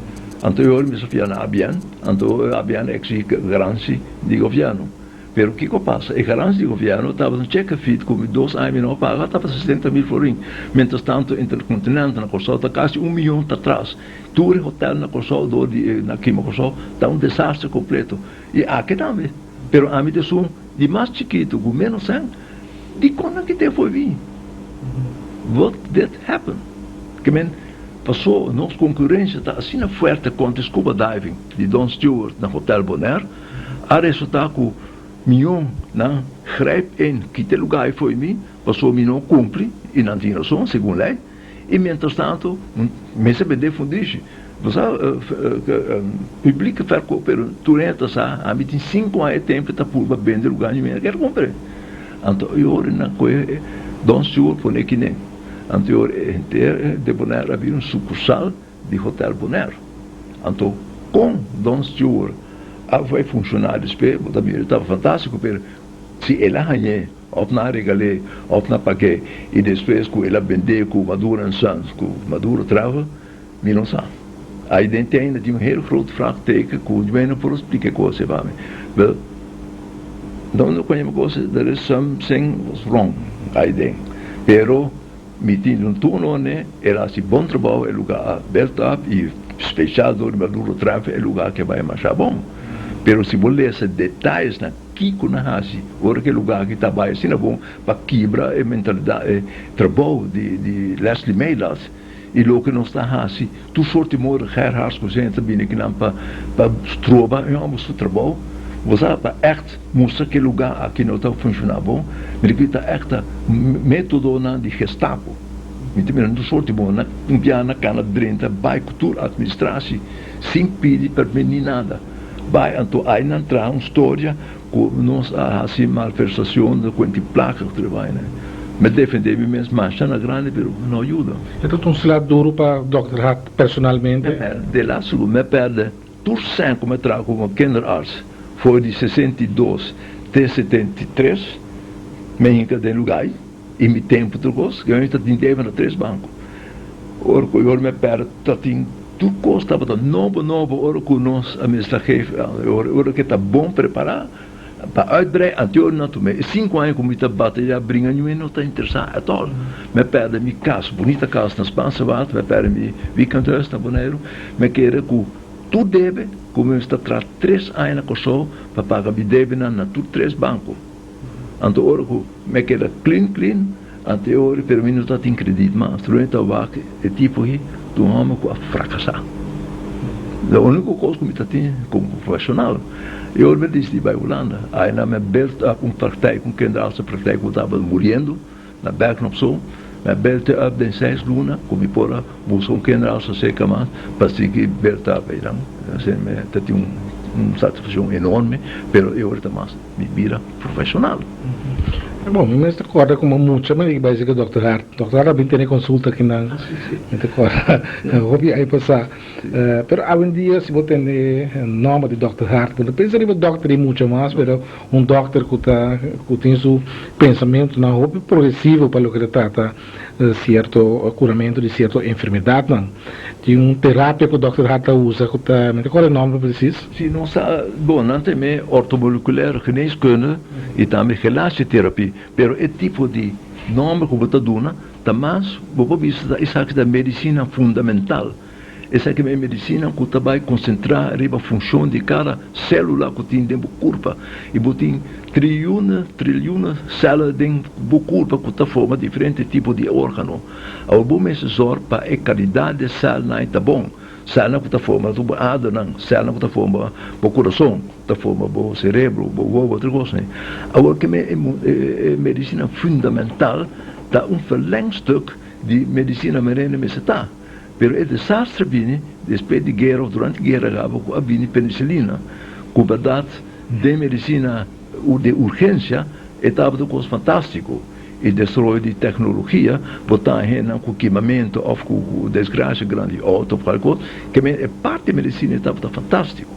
Anto e ora mi mester a fia na ABN, anto ABN a eksigí garansi di gobièrnu. Pero kiko pasa? E garansia di gobièrnu tabata un cheque fit ku mi dos aña mi no a paga, tabata sesenta mil florin. Mientras tanto Intercontinental na Kòrsou ta kasi un miyon ta tras. Tur e hotel na Kòrsou dor di e na kima Kòrsou ta un desastre kompleto. I aki tambe. Pero ami ta esun di mas chikitu ku ménos sèn. Dikon nan kite fo'i mi? What did happen? Ke men paso nos konkurensia ta asina fuerte kontra scuba diving di Don Stewart na Hotel Bonaire. A resultá ku mion nan grijp in kita e lugá ei fo'i mi, pasobra mi no kumpli, i nan tin rason segun lei, i mientrastantu mester bendé fundishi. Bo sa, publieke verkoop, pero tur hende ta sa, ami tin sinku aña e tempu ta purba bende lugá ni mi a kier kumpr'é. Anto e ora nan kohe Don Stewart pone kinen. Anto e ora henter de Bonaire a bira un sukursal di Hotel Bonaire. Anto kon Don Stewart a bai funshoná despues bo ta mira tabata fantástiko pero si el a hañ'é òf nan a regal'é òf nan a pag'é i despues ku el a bend'é ku Maduro and Sons ku Maduro Travel mi no sa. Ai den te ainda tin un heel groot vraagteken ku mi no por splika e kos ei pa mi. Wel, no no koñe mi kos, there is something was wrong ai den. Pero mi tin un turno ne, el a hasi bon trabou, e luga a built up i special dor di Maduro Trump e luga a keba e masha bon. Pero si bo lesa detayesnan kiko nan hasi ora ku e luga aki ta bai asina bon pa kibra e mentalidat, e trabou di Leslie Meilas, I loke nos ta hasi, tur sorti modo Gerhard ku Zens ta bini akinan pa pa stroba e hòmber su trabou. Bo sa, pa ègt mustra ku e lugá aki no ta funshoná bon, mi ta kere ta ègt ta métodonan di Gestapo. Mi ta mira tur sorti modo, nan un biaha nan kana drenta bai ku tur atministrasi sin pidi permit ni nada. Bai anto ai nan traha un storia Ku nos a hasi malversacion ku enti plaka ku tur e vaina. Mi a defende mi mes masha na grandi pero no yuda. E ta un sla duru pa Dòkter Hart personalmente. Mi a perde de laatste ku mi a perde tur sèn ku mi a traha komo kinderarts for di 62 te 73 mi a hinka den lugai i mi tempu tur kos mi ta tin debe na tres banko. Ora ku mi a perde ta tin. Tur kos tabata nobo nobo ora ku nos a mester geef ora ke ta bon prepará pa uitbrei anteor nan tuma e sinku aña ku mi ta batayá bringa niun no ta interesá at all. Mi a pèrdè mi kas bunita kas na Spaanse Water mi a pèrdè mi weekendhuis na Boneiru mi a kere ku tur debe ku mi mester traha tres aña na Kòrsou pa paga mi debenan na tur tres banko anto ora ku mi a keda clean clean. Anteori, pero mi no ta tin kredit mas. Rui ta wak e tipo hi ta un hòmber ku a frakasá. E úniko kos ku mi ta tin komo profeshonal. E ora mi a disidí bai Hulanda. Ainan mi a built up un praktijk, un kinderartsenpraktijk ku tabata muriendo na Bergen op Zoom. Mi a built e up den seis luna ku mi por a buska un kinderarts aserka mas pa sigui built up einan. Asina mi ta tin un satisfakshon enorme, pero e ora ta mas. Mi bira profesional. Bon, mi mes ta corda como mucha mi bai sega Dokter Hart. Dokter Hart a bin tene consulta akinan. Mi ta corda hopi aña pasa. Pero awendia si bo tende e nomber di Dokter Hart, bo no pensa riba dokter di mucha mas, pero un dokter cu ta cu tin su pensamentonan hopi progresivo pa loke ta trata cierto curamento di cierto enfermedadnan. Tin un terapia cu Dokter Hart ta usa cu ta, mi ta corda e nomber precies. Si nos sa, bon, nan ta heme orthomoleculaire geneeskunde y tambe gelatietherapie, pero e tipo di nomber cu bo ta duna ta mas, bo por bisa ta esaki ta medicina fundamental. Esaki e medicina cu ta bay concentra riba funcion di cada celula cu tin den bo curpa y bo tin triyuna, triliuna célula den bo curpa cu ta forma diferente tipo di organo. Awor bo mester zorg pa e calidad di e celnan ta bon. Celnan ku ta forma tur bo adernan, celnan ku ta forma bo kurason, ta forma bo serebro, bo wowo, tur kosnan. Awor ke e medisina fundamental ta un verlengstuk di medisina manera nan mester ta. Pero e desastre bini despues di guera of durante guera gaba ku a bini penicilina ku bèrdat den medisina di urgensia e tabata un kos fantastiko. E desaroyo di tecnologia bo ta hennan cu kimamento of cu desgracia grandi di auto of cualkier cos, ke men e parti di medicina tabata fantastico,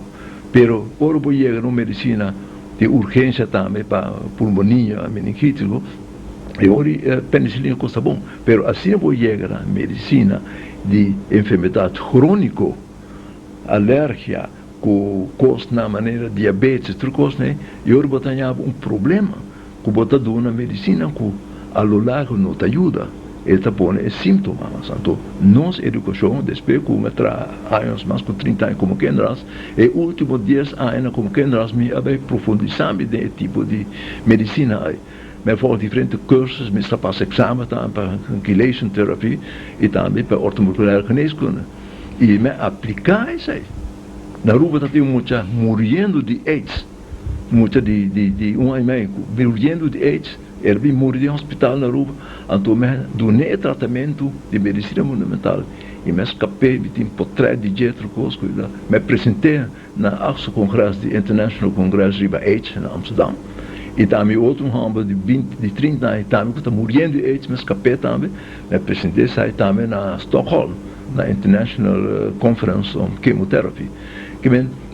pero ora bo yega na un medicina di urgencia tambe pa pulmonia, meningitis, e ora e penicilina cos ta bon, pero asina bo yega na medicina di enfermedad cronico, alergia cu cosnan manera diabetes, tur cosnan, e ora bo ta haña bo un problema. Ku bo ta duna medisina ku a lo largo no ta yuda, e ta pone e símtoma mas. Anto nos edukashon, despues ku mi a traha años, mas ku trinta aña komo kinderarts, e último dies añanan komo kinderarts mi a bai profundisá mi den e tipo di medisina ei. Mi a volg diferente kursus, mi sta pasa eksamen tambe pa chelation therapy i tambe pa orthomoleculaire geneeskunde. I mi a apliká esei. Na Aruba ta tin mucha muriendo di aids. Mucha di di di un aña y medio cu muriendo di aids, el a bin muri den hospital na Aruba, anto mi a dun'e e tratamento di medicina fundamental y mi a scap'e, mi tin potret di dje tur cos cu mi a present'e na achtste congres di International Congress riba aids na Amsterdam y tambe otro un homber di binti di trinta aña tambe cu ta muriendo di aids mi a scap'e tambe, mi a present'e esai tambe na Stockholm na International Conference on Chemotherapy,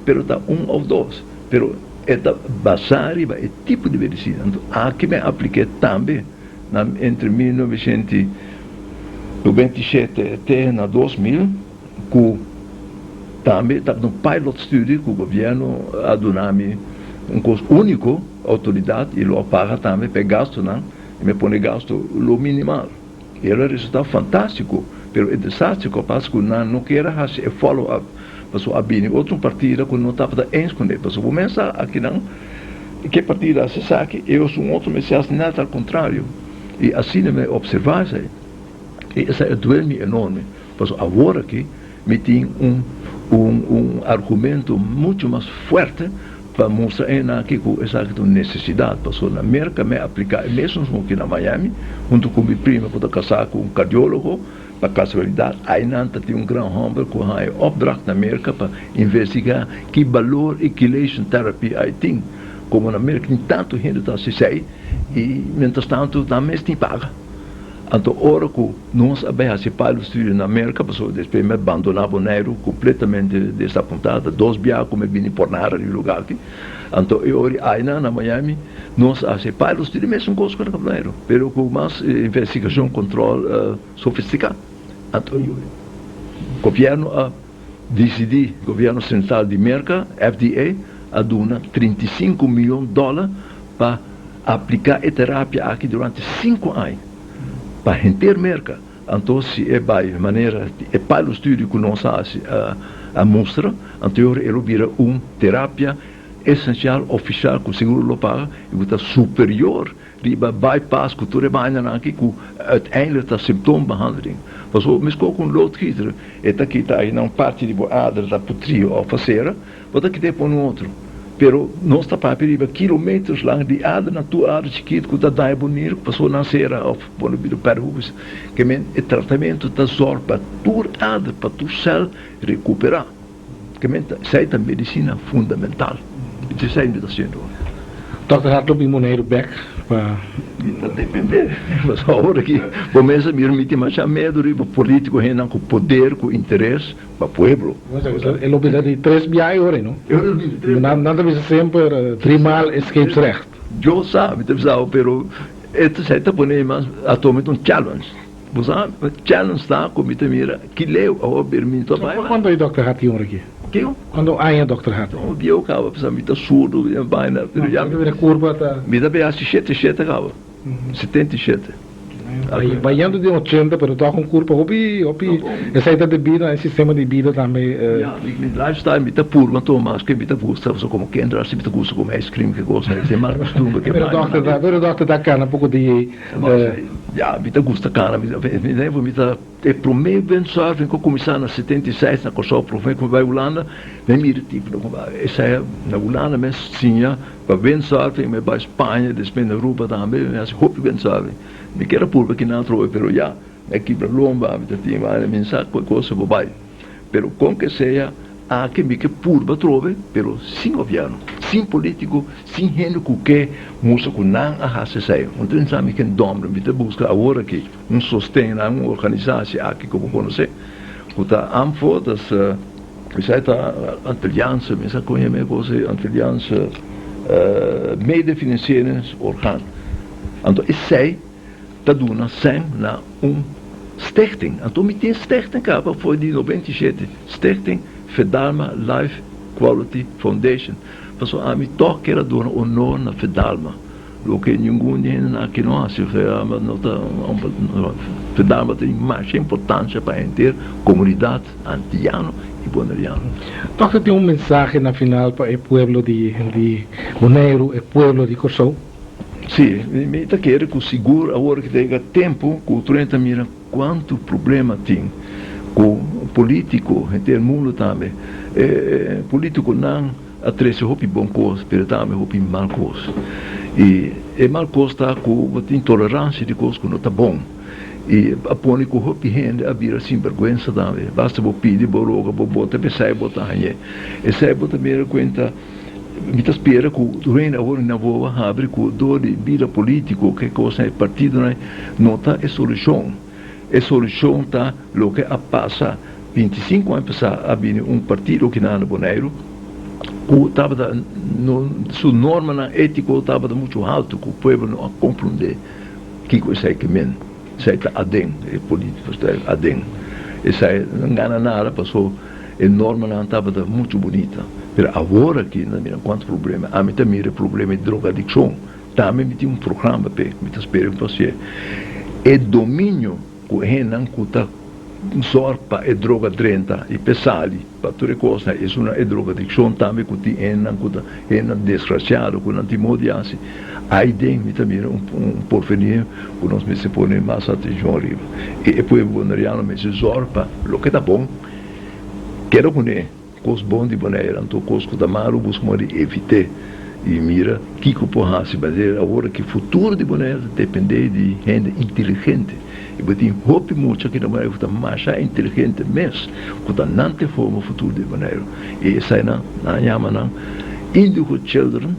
pero ta un of dos. Pero e ta basá riba e tipo di medisina. Anto aki mi a aplik'é tambe na entre 1997 te na 2000 ku Tambe tabata un pilot study ku gobièrnu a duna mi un kos úniko, outoridat, i lo a paga tambe pa e gastunan, i mi a pone gastu lo minimal. I el a resultá fantástiko, pero e desastre ku a pasa ku nan no kier a hasi e follow up, pasobra a bini otro partida ku no tabata eens kuné. Pasobra bo mes sa akinan ke partida hasi esaki, e os un otro mester hasi nèt al kontrario. I asina mi a opservá esei. I esei a duel mi enorme, pasobra awor aki mi tin un un un argumento mucho mas fuerte pa mustra einan aki ku esaki ta un nesesidat, pasobra na Merka mi a apliká e mesun smoki na Miami huntu ku mi prima ku ta kasá ku un kardiólogo, pa kasualidat einan ta tin un gran hòmber ku haña opdracht na Merka pa investigá ki balor e chelation therapy ai tin, komo na Merka tin tantu hende ta hasi esei i mientrastantu nan mes tin paga. Anto ora ku nos a bai hasi pilot studio na Merka, pasobra despues mi a bandoná Boneiru kompletamente desapuntá, ta dos biaha ku mi a bini por nada di lugá aki. Anto e ora ainan na Miami nos a hasi pilot studio mesun kos ku na Boneiru, pero ku mas investigashon, kontrol sofistiká. Anto gobièrnu a disidí, gobièrnu sentral di Merka, FDA, a duna 35 mion dòler pa apliká e terapia aki durante sinku aña pa henter Merka. Anto si e bai manera e pilot studio ku nos a hasi a mustra, anto e ora e lo bira un terapia esensial ofisial ku seguro lo paga i ku ta superior riba bypass ku tur e bañanan aki ku uiteindelijk ta symptoombehandeling. Pasobra meskos ku un loodgieter e ta kita ayina un parti di bo ader ta putri òf a sera, Bo ta keda pone un otro. Pero nos ta papia riba kilometers lang di ader na tur ader chikit ku ta daña bo nir pasobra nan sera of bo no bira pèrdè hopi. Ke men e tratamentu ta zòrg pa tur ader, pa tur sèl rekuperá. Ke men ta esei ta medisina fundamental. I ta esei mi ta hasiendo. Dòkter Hart lo bin Boneiru bèk pa. Mi ta dependé. Pasobra awor aki bo mes a mira mi tin masha medu riba polítiko hendenan ku poder, ku interes. Pa pueblo. E lo bisa di tres biaha e ora no? Nan ta bisa semper driemaal is scheepsrecht. Yo sa, mi ta bisa bo, pero e ta esei ta pone mas atomente un challenge. Bo sa, challenge ta ku mi ta mira ki leu awor pero mi ta bai. Kuantu aña dòkter Hart tin ora aki? Kiko? Kuantu aña dòkter Hart? No, bieu kaba, pasobra mi ta surdu, mi ta baina, pero ya mi. Mi kurpa ta. Mi ta bia 77 kaba. 77. Bayendo den ochenta pero tok un kurpa hopi hopi esei ta debido na e sistema di bida tambe. Ya mi lifestyle mi ta purba tuma mas ke mi ta gusta pasobra komo kindra si mi ta gusta kome ice cream ke kos esei mal kustumber ke Pero dokter ta pero dokter ta kana poko di. Ya mi ta gusta kana mi ta. E promé windsurfing ku a kuminsá na 76 na Kòrsou, promé ku mi bai Hulanda, mi mira tipo no esei na Hulanda mi a siña pa windsurfing, mi bai Spaña, despues na Aruba tambe mi hasi hopi windsurfing. Mi kier a purba kinan atrobe pero ya mi a kibra lomba, mi ta tin vaina, mi no sa kua cosa por bai. Pero kon ke sea aki mi ke purba atrobe pero sin gobièrnu, sin polítiko, sin hende ku ke mustra ku nan a hasi esei. Anto sa mi ken dòmber mi ta buska awor aki. Un sosten na un organisatie aki ku bo konosé ku ta ANFO, das esei ta Antilliaanse, mi sa kon yama e kos ei, Antilliaanse Medefinancieringsorgaan. Anto esei ta duna sèn na un stichting. Anto mi tin stichting kaba for di 97, Stichting Fedalma Life Quality Foundation, pasobra ami tòg kier a duna honor na Fedalma. Loke ningun di hendenan aki no hasi, osea, no ta Fedalma tin masha importancia pa henter comunidad Antiano y Boneriano. Toch ta tin un mensahe na final pa e pueblo di Boneiru, e pueblo di Kòrsou? Sí, mi ta kere ku sigur awor ki ta yega tempu ku tur hende ta mira kuantu problema tin ku polítiko, henter mundu tambe. E polítikonan A trece hopi bon cos, pero tambe hopi mal cos. Y e mal cos ta cu bo tin tolerancia di cos cu no ta bon. Y a pone cu hopi hende a bira sinberguensa tambe. Basta bo pidi, bo roga, bo bota p'esai bo ta hañ'e. Esai bo ta mira cuenta, mi ta spera cu tur hende awor na bo a habri cu dor di bida politico, ke cosnan, e partidonan no ta e solucion. E solucion ta loke a pasa 25 aña pasá a bini un partido kinan na Boneiru ku tabata no su normanan étiko tabata muchu haltu ku pueblo no a komprondé kiko esei ke men. Esei ta aden, e polítiko ta aden. Esei no gana nada paso. E normanan tabata muchu bunita, pero awor aki nan ta mira kuantu problema. Ami ta mira e problema di drogadikshon. Tambe mi tin un programa p'e, mi ta spera ku hasié. E dominio ku e hendenan ku ta zòrg pa e droga drenta i p'e sali, pa tur e kosnan, esun e drogadikshon tambe ku tin hendenan ku ta hendenan desgrasiado ku nan tin modo di hasi. Aiden mi ta mira un porvenir ku nos mester pone mas atenshon riba. I e pueblo boneriano mester zòrg pa loke ta bon. Keda kuné kos bon di Bonaire, anto kos ku ta malu buska moda di evit'é i mira kiko por hasi manera awor ki futuro di Bonaire ta dependé di hende inteligente. I bo tin hopi mucha aki na Bonaire ku ta masha inteligente mes ku ta nan te forma futuro di Bonaire. I esainan nan yama nan indigo children,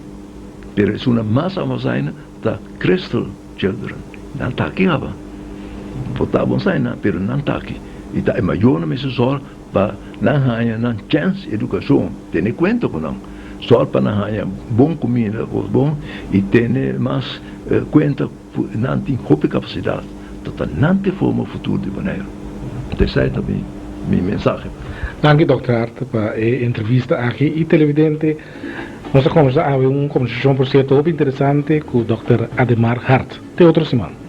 pero esunnan mas avansaina ta crystal children. Nan ta aki haba. Por ta bon sai nan, pero nan ta aki. I ta e mayornan mester sòrg pa nan haña nan chèns edukashon, tene kuenta ku nan. Sòrg pa nan haña bon kuminda, kos bon, i tene mas kuenta ku nan tin hopi kapasidat. Ta ta nan te forma futuro di Boneiru. Esei ta mi mi mensahe. Danki Dòkter Hart pa e entrevista aki i televidente. Nos a kombersa awe un kombersashon por sierto hopi interesante ku Dòkter Ademar Hart. Te otro siman.